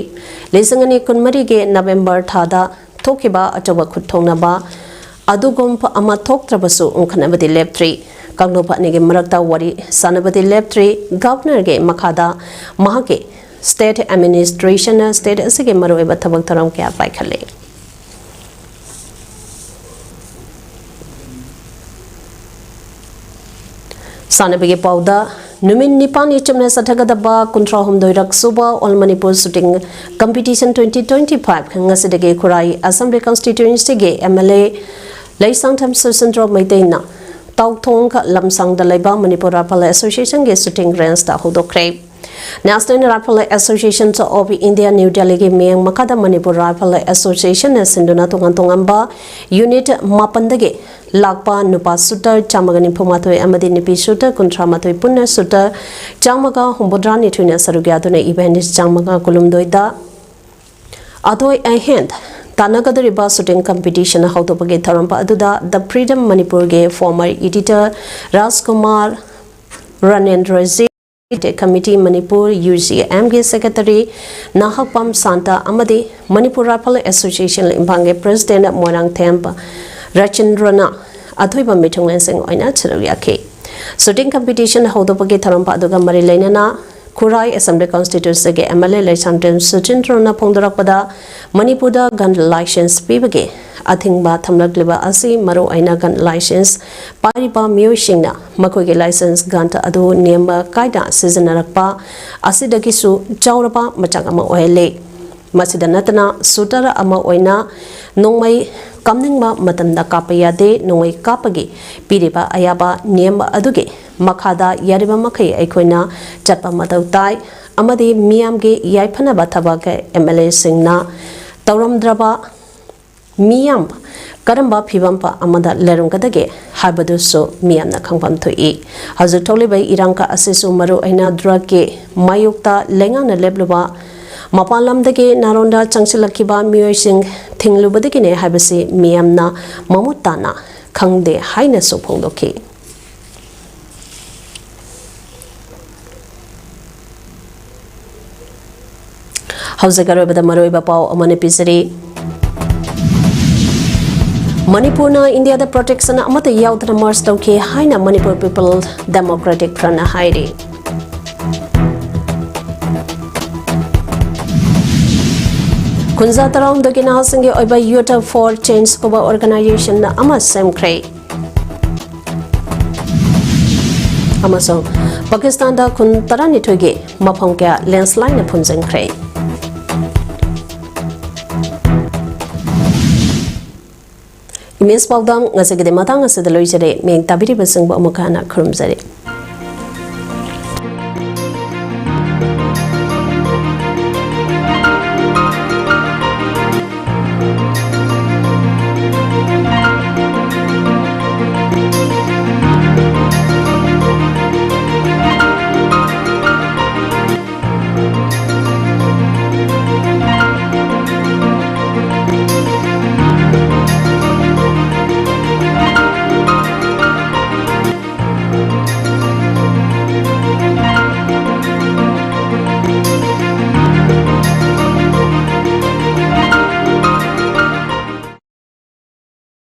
ꯂꯤꯁꯤꯡ ꯑꯅꯤ ꯀꯨꯟꯃꯔꯤꯒꯤ November ꯊꯥꯗ ꯊꯣꯛꯈꯤꯕ ꯑꯆꯧꯕ ꯈꯨꯠꯊꯣꯛꯅꯕ ꯑꯗꯨꯒꯨꯝꯕ ꯑꯃ ꯊꯣꯛꯇ꯭ꯔꯕꯁꯨ, ꯎꯪꯈꯠꯅꯕꯗꯤ ꯂꯦꯞꯇ꯭ꯔꯤ꯫ ꯀꯥꯡꯂꯨꯞ ꯑꯅꯤꯒꯤ ꯃꯔꯛꯇ ꯋꯥꯔꯤ ꯁꯥꯟꯅꯕꯗꯤ ꯂꯦꯞꯇ꯭ꯔꯤ꯫ Governorꯒꯤ ꯃꯈꯥꯗ ꯃꯍꯥꯛꯀꯤ state administrationꯅ state ꯑꯁꯤꯒꯤ ꯃꯔꯨꯑꯣꯏꯕ ꯊꯕꯛ ꯊꯧꯔꯝ ꯀꯌꯥ ꯄꯥꯏꯈꯠꯂꯤ꯫ ꯁꯥꯟꯅꯕꯒꯤ ꯄꯥꯎꯗ, ꯅꯨꯃꯤꯠ ꯅꯤꯄꯥꯟꯅꯤ ꯆꯨꯞꯅ ꯆꯠꯊꯒꯗꯕ ꯀꯨꯟꯊ꯭ꯔꯥꯍꯨꯝꯗꯣꯏꯔꯛ ꯁꯨꯕ All Manipur Shooting Competition twenty twenty-five ꯉꯁꯤꯗꯒꯤ ꯈꯨꯔꯥꯏ Assembly Constituencyꯒꯤ M L A Leishangthem ꯁꯨꯁꯤꯟꯗ꯭ꯔꯣ ꯃꯩꯇꯩꯅ ꯇꯥꯎꯊꯣꯡ ꯂꯝꯁꯥꯡꯗ ꯂꯩꯕ Manipur Rifle Associationꯒꯤ shooting rangeꯇ ꯍꯧꯗꯣꯛꯈ꯭ꯔꯦ꯫ National Rifle Association of India, New Delhiꯒꯤ ꯃꯤꯠꯌꯦꯡ ꯃꯈꯥꯗ Manipur Rifle Associationꯅ ꯁꯤꯟꯗꯨꯅ ꯇꯣꯉꯥꯟ ꯇꯣꯉꯥꯟꯕ unit ꯃꯥꯄꯟꯗꯒꯤ ꯂꯥꯛꯄ ꯅꯨꯄꯥ shooter ꯆꯥꯝꯃꯒ ꯅꯤꯐꯨ ꯃꯥꯊꯣꯏ ꯑꯃꯗꯤ ꯅꯨꯄꯤ shooter ꯀꯨꯟꯊ꯭ꯔꯥ ꯃꯥꯊꯣꯏ, ꯄꯨꯟꯅ shooter ꯆꯥꯝꯃꯒ ꯍꯨꯝꯐꯨꯇꯔꯥ ꯅꯤꯊꯣꯏꯅ ꯁꯔꯨꯛ ꯌꯥꯗꯨꯅ event ꯆꯥꯝꯃꯒ ꯀꯨꯟꯍꯨꯝꯗꯣꯏꯗ ꯑꯊꯣꯏ ꯑꯍꯦꯟ ꯇꯥꯟꯅꯒꯗꯧꯔꯤꯕ shooting competition ꯍꯧꯗꯣꯛꯄꯒꯤ ꯊꯧꯔꯝ ꯑꯗꯨꯗ The Freedom Manipurꯒꯤ former editor Rajkumar Ranendraji, Committee Manipur, UGMꯒꯤ Secretary ꯅꯍꯥꯛꯄꯝ ꯁꯥꯟꯇ ꯑꯃꯗꯤ Manipur Rifle Association ꯏꯝꯐꯥꯜꯒꯤ President ꯃꯣꯏꯔꯥꯡꯊꯦꯝ ꯔꯆꯤꯟꯗ꯭ꯔꯅ ꯑꯊꯣꯏꯕ ꯃꯤꯊꯨꯡꯂꯦꯟꯁꯤꯡ ꯑꯣꯏꯅ ꯁꯔꯨꯛ ꯌꯥꯈꯤ꯫ Shooting competition ꯍꯧꯗꯣꯛꯄꯒꯤ ꯊꯧꯔꯝ ꯑꯗꯨꯒ ꯃꯔꯤ ꯂꯩꯅꯅ ꯈꯨꯔꯥꯏ Assembly Constituencyꯒꯤ M L A Leishangthem ꯁꯨꯆꯤꯟꯗ꯭ꯔꯣꯅ ꯐꯣꯡꯗꯣꯔꯛꯄꯗ, ꯃꯅꯤꯄꯨꯔꯗ gun license ꯄꯤꯕꯒꯤ ꯑꯊꯤꯡꯕ ꯊꯝꯂꯛꯂꯤꯕ ꯑꯁꯤ ꯃꯔꯨꯑꯣꯏꯅ gun license ꯄꯥꯏꯔꯤꯕ ꯃꯤꯑꯣꯏꯁꯤꯡꯅ ꯃꯈꯣꯏꯒꯤ license gun ꯑꯗꯨ ꯅꯦꯝꯕ ꯀꯥꯏꯅ ꯁꯤꯖꯤꯟꯅꯔꯛꯄ ꯑꯁꯤꯗꯒꯤꯁꯨ ꯆꯥꯎꯔꯕ ꯃꯆꯥꯛ ꯑꯃ ꯑꯣꯏꯍꯜꯂꯤ꯫ ꯃꯁꯤꯗ ꯅꯠꯇꯅ ꯁꯨꯇꯔ ꯑꯃ ꯑꯣꯏꯅ ꯅꯣꯡꯃꯩ ꯀꯥꯞꯅꯤꯡꯕ ꯃꯇꯝꯗ ꯀꯥꯞꯄ ꯌꯥꯗꯦ꯫ ꯅꯣꯡꯃꯩ ꯀꯥꯞꯄꯒꯤ ꯄꯤꯔꯤꯕ ꯑꯌꯥꯕ ꯅꯤꯌꯝ ꯑꯗꯨꯒꯤ ꯃꯈꯥꯗ ꯌꯥꯔꯤꯕ ꯃꯈꯩ ꯑꯩꯈꯣꯏꯅ ꯆꯠꯄ ꯃꯊꯧ ꯇꯥꯏ ꯑꯃꯗꯤ ꯃꯤꯌꯥꯝꯒꯤ ꯌꯥꯏꯐꯅꯕ ꯊꯕꯛ ꯑꯦꯝ ꯑꯦꯜ ꯑꯦꯁꯤꯡꯅ ꯇꯧꯔꯝꯗ꯭ꯔꯕ ꯃꯤꯌꯥꯝ ꯀꯔꯝꯕ ꯐꯤꯕꯝ ꯑꯃꯗ ꯂꯩꯔꯝꯒꯗꯒꯦ ꯍꯥꯏꯕꯗꯨꯁꯨ ꯃꯤꯌꯥꯝꯅ ꯈꯪꯐꯝ ꯊꯣꯛꯏ꯫ ꯍꯧꯖꯤꯛ ꯊꯣꯛꯂꯤꯕ ꯏꯔꯥꯡ ꯑꯁꯤꯁꯨ ꯃꯔꯨ ꯑꯣꯏꯅ ꯗ꯭ꯔꯒꯀꯤ ꯃꯥꯌꯣꯛꯇ ꯂꯩꯉꯥꯛꯅ ꯂꯦꯞꯂꯨꯕ ꯃꯄꯥꯟ ꯂꯝꯗꯒꯤ ꯅꯥꯔꯣꯟꯗ ꯆꯪꯁꯤꯜꯂꯛꯈꯤꯕ ꯃꯤꯑꯣꯏꯁꯤꯡ ꯊꯤꯡꯂꯨꯕꯗꯒꯤꯅꯦ ꯍꯥꯏꯕꯁꯤ ꯃꯤꯌꯥꯝꯅ ꯃꯃꯨꯠ ꯇꯥꯅ ꯈꯪꯗꯦ ꯍꯥꯏꯅꯁꯨ ꯐꯣꯡꯗꯣꯛꯈꯤ꯫ ꯍꯧꯖꯤꯛ ꯑꯔꯣꯏꯕꯗ ꯃꯔꯨꯑꯣꯏꯕ ꯄꯥꯎ ꯑꯃꯅ ꯄꯤꯖꯔꯤ꯫ ꯃꯅꯤꯄꯨꯔꯅ ꯏꯟꯗꯤꯌꯥꯗ ꯄ꯭ꯔꯣꯇꯦꯛꯁꯟ ꯑꯃꯠꯇ ꯌꯥꯎꯗꯅ ꯃꯔꯆ ꯇꯧꯈꯤ ꯍꯥꯏꯅ ꯃꯅꯤꯄꯨꯔ ꯄꯤꯄꯜ ꯗꯦꯃꯣꯀ꯭ꯔꯦꯇꯤꯛ ꯐ꯭ꯔꯟꯠꯅ ꯍꯥꯏꯔꯤ꯫ ꯀꯨꯟꯖꯥ ꯇꯔꯥꯍꯨꯝꯗꯣꯏꯒꯤ ꯅꯍꯥꯁꯤꯡꯒꯤ ꯑꯣꯏꯕ ꯌꯨꯊ ꯐꯣꯔ ꯆꯦꯟꯖ ꯀꯧꯕ ꯑꯣꯔꯒꯅꯥꯏꯖꯦꯁꯟ ꯑꯃ ꯁꯦꯝꯈ꯭ꯔꯦ꯫ ꯑꯃꯁꯨꯡ ꯄꯥꯀꯤꯁꯇꯥꯟꯗ ꯈꯨꯟ ꯇꯔꯥꯅꯤꯊꯣꯏꯒꯤ ꯃꯐꯝ ꯀꯌꯥ ꯂꯦꯟꯁꯂꯥꯏꯠꯅ ꯐꯨꯝꯖꯤꯟꯈ꯭ꯔꯦ꯫ ꯏꯃꯦꯖ ꯄꯥꯎꯗꯝ ꯉꯁꯤꯒꯤꯗꯤ ꯃꯇꯥꯡ ꯑꯁꯤꯗ ꯂꯣꯏꯖꯔꯦ꯫ ꯃꯤꯌꯦꯡ ꯇꯥꯕꯤꯔꯤꯕꯁꯤꯡꯕꯨ ꯑꯃꯨꯛ ꯍꯟꯅ ꯈꯨꯔꯨꯝꯖꯔꯤ꯫